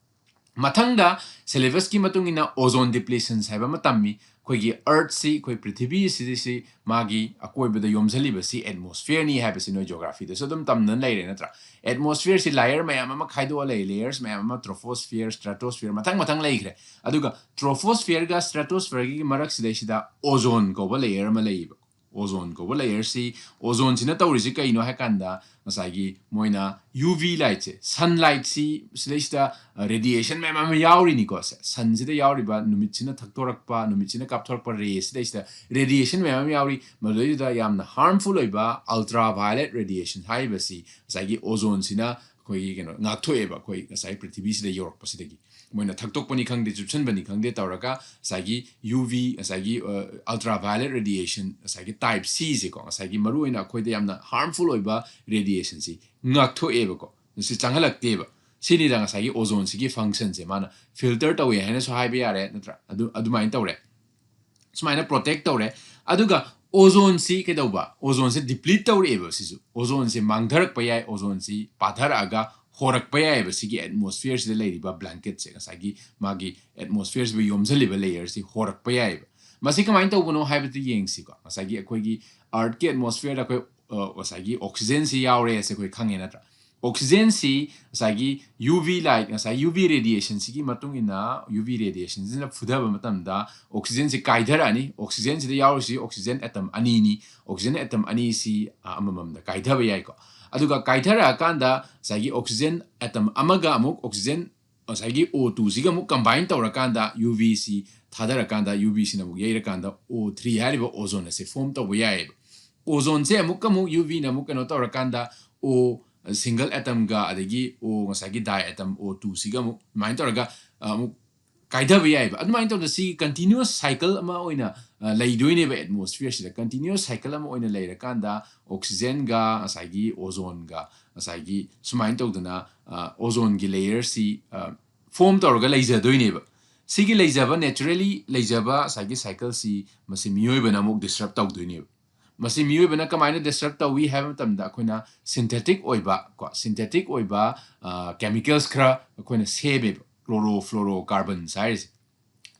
ꯃꯊꯪꯗ ꯁꯦꯂꯦꯕꯁꯀꯤ ꯃꯇꯨꯡ ꯏꯟꯅ ꯑꯣꯖꯣꯟ ꯗꯤꯄ꯭ꯂꯤꯁꯟꯁ ꯍꯥꯏꯕ ꯑꯃ ꯇꯝꯃꯤ꯫ ꯑꯩꯈꯣꯏꯒꯤ ꯑꯔꯠꯁꯤ, ꯑꯩꯈꯣꯏ ꯄ꯭ꯔꯤꯊꯤꯕꯤ ꯑꯁꯤꯗꯩꯁꯤ ꯃꯥꯒꯤ ꯑꯀꯣꯏꯕꯗ ꯌꯣꯝꯁꯤꯜꯂꯤꯕꯁꯤ ꯑꯦꯠꯃꯣꯁꯐꯤꯌꯔꯅꯤ ꯍꯥꯏꯕꯁꯤ ꯅꯣꯏ ꯖꯣꯒ꯭ꯔꯥꯐꯤꯗꯁꯨ ꯑꯗꯨꯝ ꯇꯝꯗꯅ ꯂꯩꯔꯦ ꯅꯠꯇ꯭ꯔꯥ? ꯑꯦꯠꯃꯣꯁꯐꯤꯌꯔꯁꯤ ꯂꯥꯌꯔ ꯃꯌꯥꯝ ꯑꯃ ꯈꯥꯏꯗꯣꯛꯑ ꯂꯩ, ꯂꯦꯌꯔꯁ ꯃꯌꯥꯝ ꯑꯃ, ꯇ꯭ꯔꯣꯐꯣꯁꯐꯤꯌꯔ, ꯁ꯭ꯇ꯭ꯔꯦꯇꯣꯁꯐꯤꯌꯔ, ꯃꯊꯪ ꯃꯊꯪ ꯂꯩꯈ꯭ꯔꯦ꯫ ꯑꯗꯨꯒ ꯇ꯭ꯔꯣꯐꯣꯁꯐꯤꯌꯔꯒ ꯁ꯭ꯇ꯭ꯔꯦꯇꯣꯁꯐꯤꯌꯔꯒꯤ ꯃꯔꯛꯁꯤꯗꯩꯁꯤꯗ ꯑꯣꯖꯣꯟ ꯀꯧꯕ ꯂꯦꯌꯔ ꯑꯃ ꯂꯩꯌꯦꯕ꯫ ꯑꯣꯖꯣꯟ ꯀꯧꯕ ꯂꯦꯌꯔꯁꯤ, ꯑꯣꯖꯣꯟꯁꯤꯅ ꯇꯧꯔꯤꯁꯤ ꯀꯩꯅꯣ ꯍꯥꯏ ꯀꯥꯟꯗ, ꯉꯁꯥꯏꯒꯤ ꯃꯣꯏꯅ ꯌꯨ ꯚꯤ ꯂꯥꯏꯠꯁꯦ, ꯁꯟꯂꯥꯏꯠꯁꯤ, ꯁꯤꯗꯩꯁꯤꯗ ꯔꯦꯗꯤꯌꯦꯁꯟ ꯃꯌꯥꯝ ꯑꯃ ꯌꯥꯎꯔꯤꯅꯤꯀꯣ꯫ ꯁꯦ, ꯁꯟꯁꯤꯗ ꯌꯥꯎꯔꯤꯕ, ꯅꯨꯃꯤꯠꯁꯤꯅ ꯊꯛꯇꯣꯔꯛꯄ, ꯅꯨꯃꯤꯠꯁꯤꯅ ꯀꯥꯞꯊꯣꯔꯛꯄ ꯔꯦꯁꯤꯗꯩꯁꯤꯗ ꯔꯦꯗꯤꯌꯦꯁꯟ ꯃꯌꯥꯝ ꯑꯃ ꯌꯥꯎꯔꯤ꯫ ꯃꯗꯨꯗꯩꯗꯨꯗ ꯌꯥꯝꯅ ꯍꯥꯔꯝꯐꯨꯜ ꯑꯣꯏꯕ ꯑꯜꯇ꯭ꯔꯥ ꯚꯥꯏꯑꯣꯂꯦꯠ ꯔꯦꯗꯤꯌꯦꯁꯟ ꯍꯥꯏꯔꯤꯕꯁꯤ ꯉꯁꯥꯏꯒꯤ ꯑꯣꯖꯣꯟꯁꯤꯅ ꯑꯩꯈꯣꯏꯒꯤ ꯀꯩꯅꯣ ꯉꯥꯛꯊꯣꯛꯑꯦꯕ, ꯑꯩꯈꯣꯏ ꯉꯁꯥꯏ ꯄ꯭ꯔꯤꯊꯤꯕꯤꯁꯤꯗ ꯌꯧꯔꯛꯄꯁꯤꯗꯒꯤ꯫ ꯃꯣꯏꯅ ꯊꯛꯇꯣꯛꯄꯅꯤ ꯈꯪꯗꯦ, ꯆꯨꯞꯁꯟꯕꯅꯤ ꯈꯪꯗꯦ ꯇꯧꯔꯒ ꯉꯁꯥꯏꯒꯤ ꯌꯨ ꯚꯤ, ꯉꯁꯥꯏꯒꯤ, ꯑ, ꯑꯜꯇ꯭ꯔꯥ ꯚꯥꯏꯑꯣꯂꯦꯠ ꯔꯦꯗꯤꯌꯦꯁꯟ, ꯉꯁꯥꯏꯒꯤ ꯇꯥꯏꯞ ꯁꯤꯁꯦꯀꯣ, ꯉꯁꯥꯏꯒꯤ ꯃꯔꯨꯑꯣꯏꯅ ꯑꯩꯈꯣꯏꯗ ꯌꯥꯝꯅ ꯍꯥꯔꯝꯐꯨꯜ ꯑꯣꯏꯕ ꯔꯦꯗꯤꯌꯦꯁꯟꯁꯤ ꯉꯥꯛꯊꯣꯛꯑꯦꯕꯀꯣ, ꯃꯁꯤ ꯆꯪꯍꯜꯂꯛꯇꯦꯕ꯫ ꯁꯤꯅꯤꯗ ꯉꯁꯥꯏꯒꯤ ꯑꯣꯖꯣꯟꯁꯤꯒꯤ ꯐꯪꯁꯟꯁꯦ ꯃꯥꯅ ꯐꯤꯜꯇꯔ ꯇꯧꯋꯦ ꯍꯥꯏꯅꯁꯨ ꯍꯥꯏꯕ ꯌꯥꯔꯦ ꯅꯠꯇ꯭ꯔꯥ? ꯑꯗꯨ, ꯑꯗꯨꯃꯥꯏꯅ ꯇꯧꯔꯦ꯫ ꯁꯨꯃꯥꯏꯅ ꯄ꯭ꯔꯣꯇꯦꯛ ꯇꯧꯔꯦ꯫ ꯑꯗꯨꯒ Ozoneꯁꯤ ꯀꯩꯗꯧꯕ? Ozoneꯁꯦ deplete ꯇꯧꯔꯛꯑꯦꯕ꯫ ꯁꯤꯁꯨ ozoneꯁꯦ ꯃꯥꯡꯊꯔꯛꯄ ꯌꯥꯏ, ozoneꯁꯤ ꯄꯥꯊꯔꯛꯑꯒ ꯍꯣꯔꯛꯄ ꯌꯥꯏꯑꯕ꯫ ꯁꯤꯒꯤ atmosphereꯁꯤꯗ ꯂꯩꯔꯤꯕ blanketꯁꯦ, ꯉꯁꯥꯏꯒꯤ ꯃꯥꯒꯤ atmosphereꯁꯤꯕꯨ ꯌꯣꯝꯁꯤꯜꯂꯤꯕ layerꯁꯤ ꯍꯣꯔꯛꯄ ꯌꯥꯏꯑꯕ꯫ ꯃꯁꯤ ꯀꯃꯥꯏꯅ ꯇꯧꯕꯅꯣ ꯍꯥꯏꯕꯗꯨ ꯌꯦꯡꯁꯤꯀꯣ꯫ ꯉꯁꯥꯏꯒꯤ ꯑꯩꯈꯣꯏꯒꯤ Earthꯀꯤ atmosphereꯗ ꯑꯩꯈꯣꯏ, ꯑ, ꯉꯁꯥꯏꯒꯤ oxygenꯁꯤ ꯌꯥꯎꯔꯦ ꯍꯥꯏꯁꯦ ꯑꯩꯈꯣꯏ ꯈꯪꯉꯦ, ꯅꯠꯇ꯭ꯔꯥ? Oxygenꯁꯤ ꯉꯁꯥꯏꯒꯤ UV light, ꯉꯁꯥꯏ UV radiationꯁꯤꯒꯤ ꯃꯇꯨꯡ ꯏꯟꯅ UV radiationꯁꯤꯅ ꯐꯨꯊꯕ ꯃꯇꯝꯗ oxygenꯁꯤ ꯀꯥꯏꯊꯔꯛꯑꯅꯤ꯫ Oxygenꯁꯤꯗ ꯌꯥꯎꯔꯤꯁꯤ oxygen atom ꯑꯅꯤꯅꯤ꯫ Oxygen atom ꯑꯅꯤꯁꯤ, ꯑ, ꯑꯃꯃꯝꯗ ꯀꯥꯏꯊꯕ ꯌꯥꯏꯀꯣ꯫ ꯑꯗꯨꯒ ꯀꯥꯏꯊꯔꯛꯑꯀꯥꯟꯗ ꯉꯁꯥꯏꯒꯤ oxygen atom ꯑꯃꯒ ꯑꯃꯨꯛ oxygen, ꯉꯁꯥꯏꯒꯤ O twoꯁꯤꯒ ꯑꯃꯨꯛ combine ꯇꯧꯔꯀꯥꯟꯗ UVꯁꯤ ꯊꯥꯗꯔꯀꯥꯟꯗ UVꯁꯤꯅ ꯑꯃꯨꯛ ꯌꯩꯔꯀꯥꯟꯗ O three ꯍꯥꯏꯔꯤꯕ ozone ꯑꯁꯦ form ꯇꯧꯕ ꯌꯥꯏꯑꯕ꯫ Ozoneꯁꯦ ꯑꯃꯨꯛꯀ ꯑꯃꯨꯛ UVꯅ ꯑꯃꯨꯛ ꯀꯩꯅꯣ ꯇꯧꯔꯀꯥꯟꯗ O, single atomꯒ ꯑꯗꯒꯤ O, ꯉꯁꯥꯏꯒꯤ diatom O twoꯁꯤꯒ ꯑꯃꯨꯛ ꯑꯗꯨꯃꯥꯏꯅ ꯇꯧꯔꯒ, ꯑ, ꯑꯃꯨꯛ ꯀꯥꯏꯊꯕ ꯌꯥꯏꯑꯕ꯫ ꯑꯗꯨꯃꯥꯏꯅ ꯇꯧꯗꯅ ꯁꯤ continuous cycle ꯑꯃ ꯑꯣꯏꯅ, ꯑ, ꯂꯩꯗꯣꯏꯅꯦꯕ atmosphereꯁꯤꯗ꯫ Continuous cycle ꯑꯃ ꯑꯣꯏꯅ ꯂꯩꯔꯀꯥꯟꯗ oxygenꯒ ꯉꯁꯥꯏꯒꯤ ozoneꯒ ꯉꯁꯥꯏꯒꯤ ꯁꯨꯃꯥꯏꯅ ꯇꯧꯗꯅ, ꯑ, ozoneꯒꯤ layerꯁꯤ, ꯑ, form ꯇꯧꯔꯒ ꯂꯩꯖꯗꯣꯏꯅꯦꯕ꯫ ꯁꯤꯒꯤ ꯂꯩꯖꯕ, naturally ꯂꯩꯖꯕ ꯉꯁꯥꯏꯒꯤ cycleꯁꯤ ꯃꯁꯤ ꯃꯤꯑꯣꯏꯕꯅ ꯑꯃꯨꯛ disrupt ꯇꯧꯗꯣꯏꯅꯦꯕ꯫ ꯃꯁꯤ ꯃꯤꯑꯣꯏꯕꯅ ꯀꯃꯥꯏꯅ disrupt ꯇꯧꯏ ꯍꯥꯏꯕ ꯃꯇꯝꯗ ꯑꯩꯈꯣꯏꯅ synthetic ꯑꯣꯏꯕ ꯀꯣ, synthetic ꯑꯣꯏꯕ, ꯑ, chemicals ꯈꯔ ꯑꯩꯈꯣꯏꯅ ꯁꯦꯝꯃꯦꯕ, chlorofluorocarbons ꯍꯥꯏꯔꯤꯁꯦ꯫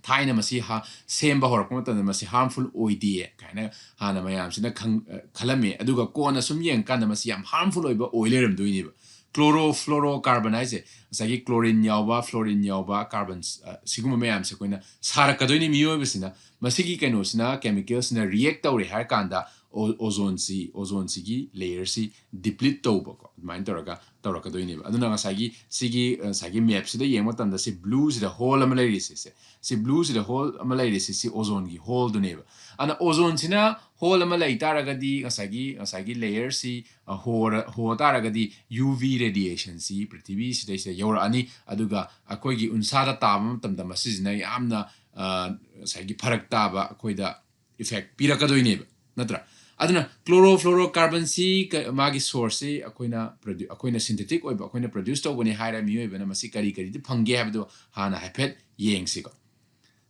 ꯊꯥꯏꯅ ꯃꯁꯤ ꯍꯥ-, ꯁꯦꯝꯕ ꯍꯧꯔꯛꯄ ꯃꯇꯝꯗ ꯃꯁꯤ harmful ꯑꯣꯏꯗꯦ ꯀꯥꯏꯅ ꯍꯥꯟꯅ ꯃꯌꯥꯝꯁꯤꯅ ꯈꯪ-, ꯑ, ꯈꯜꯂꯝꯃꯦ꯫ ꯑꯗꯨꯒ ꯀꯣꯟꯅ ꯁꯨꯝ ꯌꯦꯡꯉꯀꯥꯟꯗ ꯃꯁꯤ ꯌꯥꯝ harmful ꯑꯣꯏꯕ ꯑꯣꯏ ꯂꯩꯔꯝꯗꯣꯏꯅꯦꯕ꯫ Chlorofluorocarbon ꯍꯥꯏꯁꯦ ꯉꯁꯥꯏꯒꯤ chlorine ꯌꯥꯎꯕ, fluorine ꯌꯥꯎꯕ carbons, ꯑ, ꯁꯤꯒꯨꯝꯕ ꯃꯌꯥꯝꯁꯦ ꯑꯩꯈꯣꯏꯅ ꯁꯥꯔꯛꯀꯗꯣꯏꯅꯤ ꯃꯤꯑꯣꯏꯕꯁꯤꯅ꯫ ꯃꯁꯤꯒꯤ ꯀꯩꯅꯣꯁꯤꯅ, chemicalꯁꯤꯅ react ꯇꯧꯔꯦ ꯍꯥꯏꯔ ꯀꯥꯟꯗ, o-, ozoneꯁꯤ, ozoneꯁꯤꯒꯤ layerꯁꯤ deplete ꯇꯧꯕꯀꯣ, ꯑꯗꯨꯃꯥꯏꯅ ꯇꯧꯔꯒ ꯇꯧꯔꯛꯀꯗꯣꯏꯅꯦꯕ꯫ ꯑꯗꯨꯅ ꯉꯁꯥꯏꯒꯤ ꯁꯤꯒꯤ, ꯉꯁꯥꯏꯒꯤ mapꯁꯤꯗ ꯌꯦꯡꯕ ꯃꯇꯝꯗ ꯁꯤ blueꯁꯤꯗ hole ꯑꯃ ꯂꯩꯔꯤꯁꯦ, ꯁꯦ, ꯁꯤ blueꯁꯤꯗ hole ꯑꯃ ꯂꯩꯔꯤꯁꯦ, ꯁꯤ ozoneꯒꯤ holeꯗꯨꯅꯦꯕ꯫ ꯑꯗꯨꯅ ozoneꯁꯤꯅ hole ꯑꯃ ꯂꯩ ꯇꯥꯔꯒꯗꯤ ꯉꯁꯥꯏꯒꯤ, ꯉꯁꯥꯏꯒꯤ layerꯁꯤ, ꯑ, ꯍꯣꯔ-, ꯍꯣ ꯇꯥꯔꯒꯗꯤ UV radiationꯁꯤ ꯄ꯭ꯔꯤꯊꯤꯕꯤꯁꯤꯗꯩꯁꯤꯗ ꯌꯧꯔꯛꯑꯅꯤ꯫ ꯑꯗꯨꯒ ꯑꯩꯈꯣꯏꯒꯤ ꯎꯟꯁꯥꯗ ꯇꯥꯕ ꯃꯇꯝꯗ ꯃꯁꯤꯁꯤꯅ ꯌꯥꯝꯅ, ꯑ, ꯉꯁꯥꯏꯒꯤ ꯐꯔꯛ ꯇꯥꯕ ꯑꯩꯈꯣꯏꯗ effect ꯄꯤꯔꯛꯀꯗꯣꯏꯅꯦꯕ, ꯅꯠꯇ꯭ꯔꯥ? ꯑꯗꯨꯅ chlorofluorocarbonꯁꯤ ꯀ-, ꯃꯥꯒꯤ sourceꯁꯤ ꯑꯩꯈꯣꯏꯅ produ-, ꯑꯩꯈꯣꯏꯅ synthetic ꯑꯣꯏꯕ ꯑꯩꯈꯣꯏꯅ produce ꯇꯧꯕꯅꯤ ꯍꯥꯏꯔ ꯃꯤꯑꯣꯏꯕꯅ ꯃꯁꯤ ꯀꯔꯤ ꯀꯔꯤꯗꯤ ꯐꯪꯒꯦ ꯍꯥꯏꯕꯗꯣ ꯍꯥꯟꯅ ꯍꯥꯏꯐꯦꯠ ꯌꯦꯡꯁꯤꯀꯣ꯫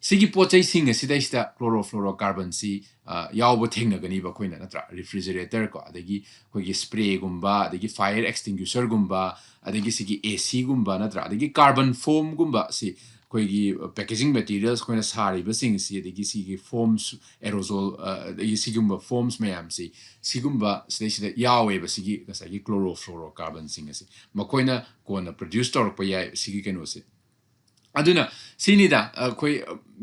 ꯁꯤꯒꯤ ꯄꯣꯠ ꯆꯩꯁꯤꯡ ꯑꯁꯤꯗꯩꯁꯤꯗ chlorofluorocarbonꯁꯤ ꯌꯥꯎꯕ ꯊꯦꯡꯅꯒꯅꯤꯕ ꯑꯩꯈꯣꯏꯅ, ꯅꯠꯇ꯭ꯔꯥ? ꯔꯤꯐ꯭ꯔꯤꯖꯔꯦꯇꯔ ꯀꯣ, ꯑꯗꯒꯤ ꯑꯩꯈꯣꯏꯒꯤ ꯁ꯭ꯄ꯭ꯔꯦꯒꯨꯝꯕ, ꯑꯗꯒꯤ ꯐꯥꯏꯌꯔ ꯑꯦꯛꯁꯇꯤꯡꯒ꯭ꯌꯨꯁꯔꯒꯨꯝꯕ, ꯑꯗꯒꯤ ꯁꯤꯒꯤ ꯑꯦ ꯁꯤꯒꯨꯝꯕ, ꯅꯠꯇ꯭ꯔꯥ? ꯑꯗꯒꯤ ꯀꯥꯔꯕꯟ ꯐꯣꯝꯒꯨꯝꯕ ꯑꯁꯤ ꯑꯩꯈꯣꯏꯒꯤ ꯄꯦꯀꯦꯖꯤꯡ ꯃꯦꯇꯤꯔꯤꯌꯦꯜꯁ ꯑꯩꯈꯣꯏꯅ ꯁꯥꯔꯤꯕꯁꯤꯡ ꯑꯁꯤ, ꯑꯗꯒꯤ ꯁꯤꯒꯤ ꯐꯣꯝꯁ, ꯑꯦꯔꯣꯖꯣꯜ, ꯑꯗꯒꯤ ꯁꯤꯒꯨꯝꯕ ꯐꯣꯝꯁ ꯃꯌꯥꯝꯁꯤ, ꯁꯤꯒꯨꯝꯕ ꯁꯤꯗꯩꯁꯤꯗ ꯌꯥꯎꯋꯦꯕ, ꯁꯤꯒꯤ ꯉꯁꯥꯏꯒꯤ chlorofluorocarbonꯁꯤꯡ ꯑꯁꯤ ꯃꯈꯣꯏꯅ ꯀꯣꯟꯅ ꯄ꯭ꯔꯗ꯭ꯌꯨꯁ ꯇꯧꯔꯛꯄ ꯌꯥꯏ ꯁꯤꯒꯤ ꯀꯩꯅꯣꯁꯦ꯫ ꯑꯗꯨꯅ ꯁꯤꯅꯤꯗ ꯑꯩꯈꯣꯏ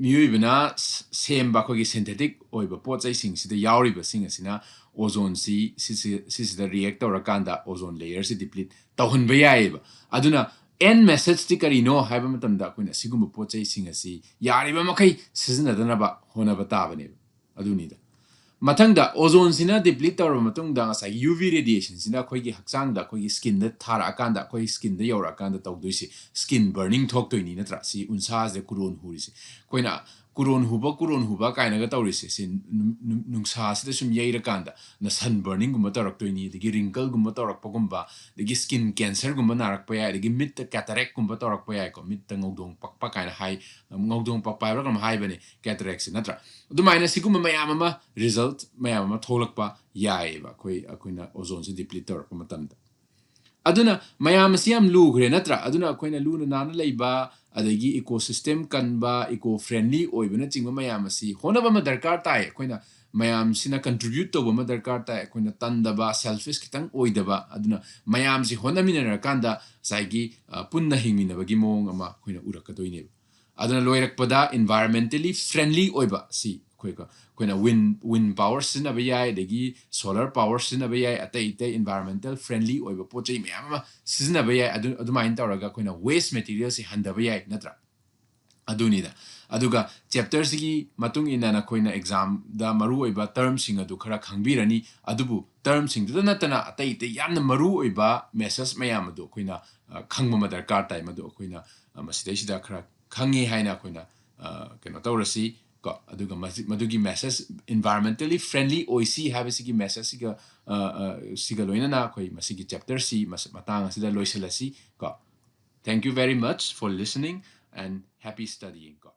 ꯃꯤꯑꯣꯏꯕꯅ ꯁꯦꯝꯕ ꯑꯩꯈꯣꯏꯒꯤ ꯁꯤꯟꯊꯦꯇꯤꯛ ꯑꯣꯏꯕ ꯄꯣꯠ ꯆꯩꯁꯤꯡꯁꯤꯗ ꯌꯥꯎꯔꯤꯕꯁꯤꯡ ꯑꯁꯤꯅ ꯑꯣꯖꯣꯟꯁꯤ ꯁꯤꯁꯤꯗ ꯔꯤꯌꯦꯛ ꯇꯧꯔꯀꯥꯟꯗ ꯑꯣꯖꯣꯟ ꯂꯦꯌꯔꯁꯤ ꯗꯤꯄ꯭ꯂꯤꯠ ꯇꯧꯍꯟꯕ ꯌꯥꯏꯑꯕ꯫ ꯑꯗꯨꯅ ꯑꯦꯟ ꯃꯦꯁꯦꯖꯇꯤ ꯀꯔꯤꯅꯣ ꯍꯥꯏꯕ ꯃꯇꯝꯗ ꯑꯩꯈꯣꯏꯅ ꯑꯁꯤꯒꯨꯝꯕ ꯄꯣꯠ ꯆꯩꯁꯤꯡ ꯑꯁꯤ ꯌꯥꯔꯤꯕ ꯃꯈꯩ ꯁꯤꯖꯤꯟꯅꯗꯅꯕ ꯍꯣꯠꯅꯕ ꯇꯥꯕꯅꯦꯕ꯫ ꯑꯗꯨꯅꯤꯗ꯫ ꯃꯊꯪꯗ ꯑꯣꯖꯣꯟꯁꯤꯅ ꯗꯤꯄ꯭ꯂꯤꯠ ꯇꯧꯔꯕ ꯃꯇꯨꯡꯗ ꯉꯁꯥꯏꯒꯤ ꯌꯨ ꯚꯤ ꯔꯦꯗꯤꯌꯦꯁꯟꯁꯤꯅ ꯑꯩꯈꯣꯏꯒꯤ ꯍꯛꯆꯥꯡꯗ, ꯑꯩꯈꯣꯏꯒꯤ ꯁ꯭ꯀꯤꯟꯗ ꯊꯥꯔꯛꯑꯀꯥꯟꯗ, ꯑꯩꯈꯣꯏꯒꯤ ꯁ꯭ꯀꯤꯟꯗ ꯌꯧꯔꯛꯑꯀꯥꯟꯗ ꯇꯧꯗꯣꯏꯁꯦ ꯁ꯭ꯀꯤꯟ ꯕꯔꯅꯤꯡ ꯊꯣꯛꯇꯣꯏꯅꯤ, ꯅꯠꯇ꯭ꯔꯥ? ꯁꯤ ꯎꯟꯁꯥꯁꯤꯗ ꯀꯨꯔꯣꯟ ꯍꯨꯔꯤꯁꯦ꯫ ꯑꯩꯈꯣꯏꯅ ꯀꯨꯔꯣꯟ ꯍꯨꯕ, ꯀꯨꯔꯣꯟ ꯍꯨꯕ ꯀꯥꯏꯅꯒ ꯇꯧꯔꯤꯁꯦ, ꯁꯤ ꯅꯨꯡꯁꯥꯁꯤꯗ ꯁꯨꯝ ꯌꯩꯔꯀꯥꯟꯗ ꯅ ꯁꯟ ꯕꯔꯅꯤꯡꯒꯨꯝꯕ ꯇꯧꯔꯛꯇꯣꯏꯅꯤ, ꯑꯗꯒꯤ ꯔꯤꯡꯀꯜꯒꯨꯝꯕ ꯇꯧꯔꯛꯄꯒꯨꯝꯕ, ꯑꯗꯒꯤ ꯁ꯭ꯀꯤꯟ ꯀꯦꯟꯁꯔꯒꯨꯝꯕ ꯅꯥꯔꯛꯄ ꯌꯥꯏ, ꯑꯗꯒꯤ ꯃꯤꯠꯇ ꯀꯦꯇꯔꯦꯛꯀꯨꯝꯕ ꯇꯧꯔꯛꯄ ꯌꯥꯏꯀꯣ, ꯃꯤꯠꯇ ꯉꯧꯗꯣꯡ ꯄꯛꯄ ꯀꯥꯏꯅ ꯍꯥꯏ, ꯉꯧꯗꯣꯡ ꯄꯛꯄ ꯍꯥꯏꯕ꯭ꯔꯥ ꯀꯩꯅꯣꯝ ꯍꯥꯏꯕꯅꯦ ꯀꯦꯇꯔꯦꯛꯁꯦ, ꯅꯠꯇ꯭ꯔꯥ? ꯑꯗꯨꯃꯥꯏꯅ ꯁꯤꯒꯨꯝꯕ ꯃꯌꯥꯝ ꯑꯃ, ꯔꯤꯖꯜꯠ ꯃꯌꯥꯝ ꯑꯃ ꯊꯣꯛꯂꯛꯄ ꯌꯥꯏꯑꯕ, ꯑꯩꯈꯣꯏ, ꯑꯩꯈꯣꯏꯅ ꯑꯣꯖꯣꯟꯁꯦ ꯗꯤꯄ꯭ꯂꯤꯠ ꯇꯧꯔꯛꯄ ꯃꯇꯝꯗ꯫ ꯑꯗꯨꯅ ꯃꯌꯥꯝ ꯑꯁꯤ ꯌꯥꯝ ꯂꯨꯈ꯭ꯔꯦ, ꯅꯠꯇ꯭ꯔꯥ? ꯑꯗꯨꯅ ꯑꯩꯈꯣꯏꯅ ꯂꯨꯅ ꯅꯥꯟꯅ ꯂꯩꯕ, ꯑꯗꯒꯤ ꯏꯀꯣ ꯁꯤꯁꯇꯦꯝ ꯀꯟꯕ, ꯏꯀꯣ ꯐ꯭ꯔꯦꯟꯂꯤ ꯑꯣꯏꯕꯅꯆꯤꯡꯕ ꯃꯌꯥꯝ ꯑꯁꯤ ꯍꯣꯠꯅꯕ ꯑꯃ ꯗꯔꯀꯥꯔ ꯇꯥꯏ꯫ ꯑꯩꯈꯣꯏꯅ ꯃꯌꯥꯝꯁꯤꯅ ꯀꯟꯇ꯭ꯔꯤꯕ꯭ꯌꯨꯠ ꯇꯧꯕ ꯑꯃ ꯗꯔꯀꯥꯔ ꯇꯥꯏ꯫ ꯑꯩꯈꯣꯏꯅ ꯇꯟꯗꯕ, ꯁꯦꯜꯐꯤꯁ ꯈꯤꯇꯪ ꯑꯣꯏꯗꯕ, ꯑꯗꯨꯅ ꯃꯌꯥꯝꯁꯤ ꯍꯣꯠꯅꯃꯤꯟꯅꯔꯀꯥꯟꯗ ꯉꯁꯥꯏꯒꯤ ꯄꯨꯟꯅ ꯍꯤꯡꯃꯤꯟꯅꯕꯒꯤ ꯃꯑꯣꯡ ꯑꯃ ꯑꯩꯈꯣꯏꯅ ꯎꯔꯛꯀꯗꯣꯏꯅꯦꯕ꯫ ꯑꯗꯨꯅ ꯂꯣꯏꯔꯛꯄꯗ environmentally friendly ꯑꯣꯏꯕ ꯁꯤ ꯑꯩꯈꯣꯏ, ꯑꯩꯈꯣꯏꯅ wind, wind power ꯁꯤꯖꯤꯟꯅꯕ ꯌꯥꯏ, ꯑꯗꯒꯤ solar power ꯁꯤꯖꯤꯟꯅꯕ ꯌꯥꯏ, ꯑꯇꯩ ꯑꯇꯩ environmental friendly ꯑꯣꯏꯕ ꯄꯣꯠ ꯆꯩ ꯃꯌꯥꯝ ꯑꯃ ꯁꯤꯖꯤꯟꯅꯕ ꯌꯥꯏ꯫ ꯑꯗꯨ, ꯑꯗꯨꯃꯥꯏꯅ ꯇꯧꯔꯒ ꯑꯩꯈꯣꯏꯅ waste material ꯁꯤ ꯍꯟꯊꯕ ꯌꯥꯏ, ꯅꯠꯇ꯭ꯔꯥ? ꯑꯗꯨꯅꯤꯗ꯫ ꯑꯗꯨꯒ ꯆꯦꯞꯇꯔꯁꯤꯒꯤ ꯃꯇꯨꯡ ꯏꯟꯅ ꯅꯈꯣꯏꯅ ꯑꯦꯛꯖꯥꯝꯗ ꯃꯔꯨꯑꯣꯏꯕ ꯇꯔꯝꯁꯤꯡ ꯑꯗꯨ ꯈꯔ ꯈꯪꯕꯤꯔꯅꯤ꯫ ꯑꯗꯨꯕꯨ ꯇꯔꯝꯁꯤꯡꯗꯨꯗ ꯅꯠꯇꯅ ꯑꯇꯩ ꯑꯇꯩ ꯌꯥꯝꯅ ꯃꯔꯨꯑꯣꯏꯕ ꯃꯦꯁꯦꯖ ꯃꯌꯥꯝ ꯑꯗꯨ ꯑꯩꯈꯣꯏꯅ ꯈꯪꯕ ꯑꯃ ꯗꯔꯀꯥꯔ ꯇꯥꯏ꯫ ꯃꯗꯨ ꯑꯩꯈꯣꯏꯅ ꯃꯁꯤꯗꯩꯁꯤꯗ ꯈꯔ ꯈꯪꯉꯦ ꯍꯥꯏꯅ ꯑꯩꯈꯣꯏꯅ ꯀꯩꯅꯣ ꯇꯧꯔꯁꯤ ꯀꯣ꯫ ꯑꯗꯨꯒ ꯃꯗꯨꯒꯤ ꯃꯦꯁꯦꯖ, environmentally friendly ꯑꯣꯏꯁꯤ ꯍꯥꯏꯕꯁꯤꯒꯤ ꯃꯦꯁꯦꯖꯁꯤꯒ, ꯁꯤꯒ ꯂꯣꯏꯅꯅ ꯑꯩꯈꯣꯏ ꯃꯁꯤꯒꯤ ꯆꯦꯞꯇꯔꯁꯤ ꯃꯇꯥꯡ ꯑꯁꯤꯗ ꯂꯣꯏꯁꯤꯜꯂꯁꯤ ꯀꯣ꯫ Thank you very much for listening and happy studying ꯀꯣ꯫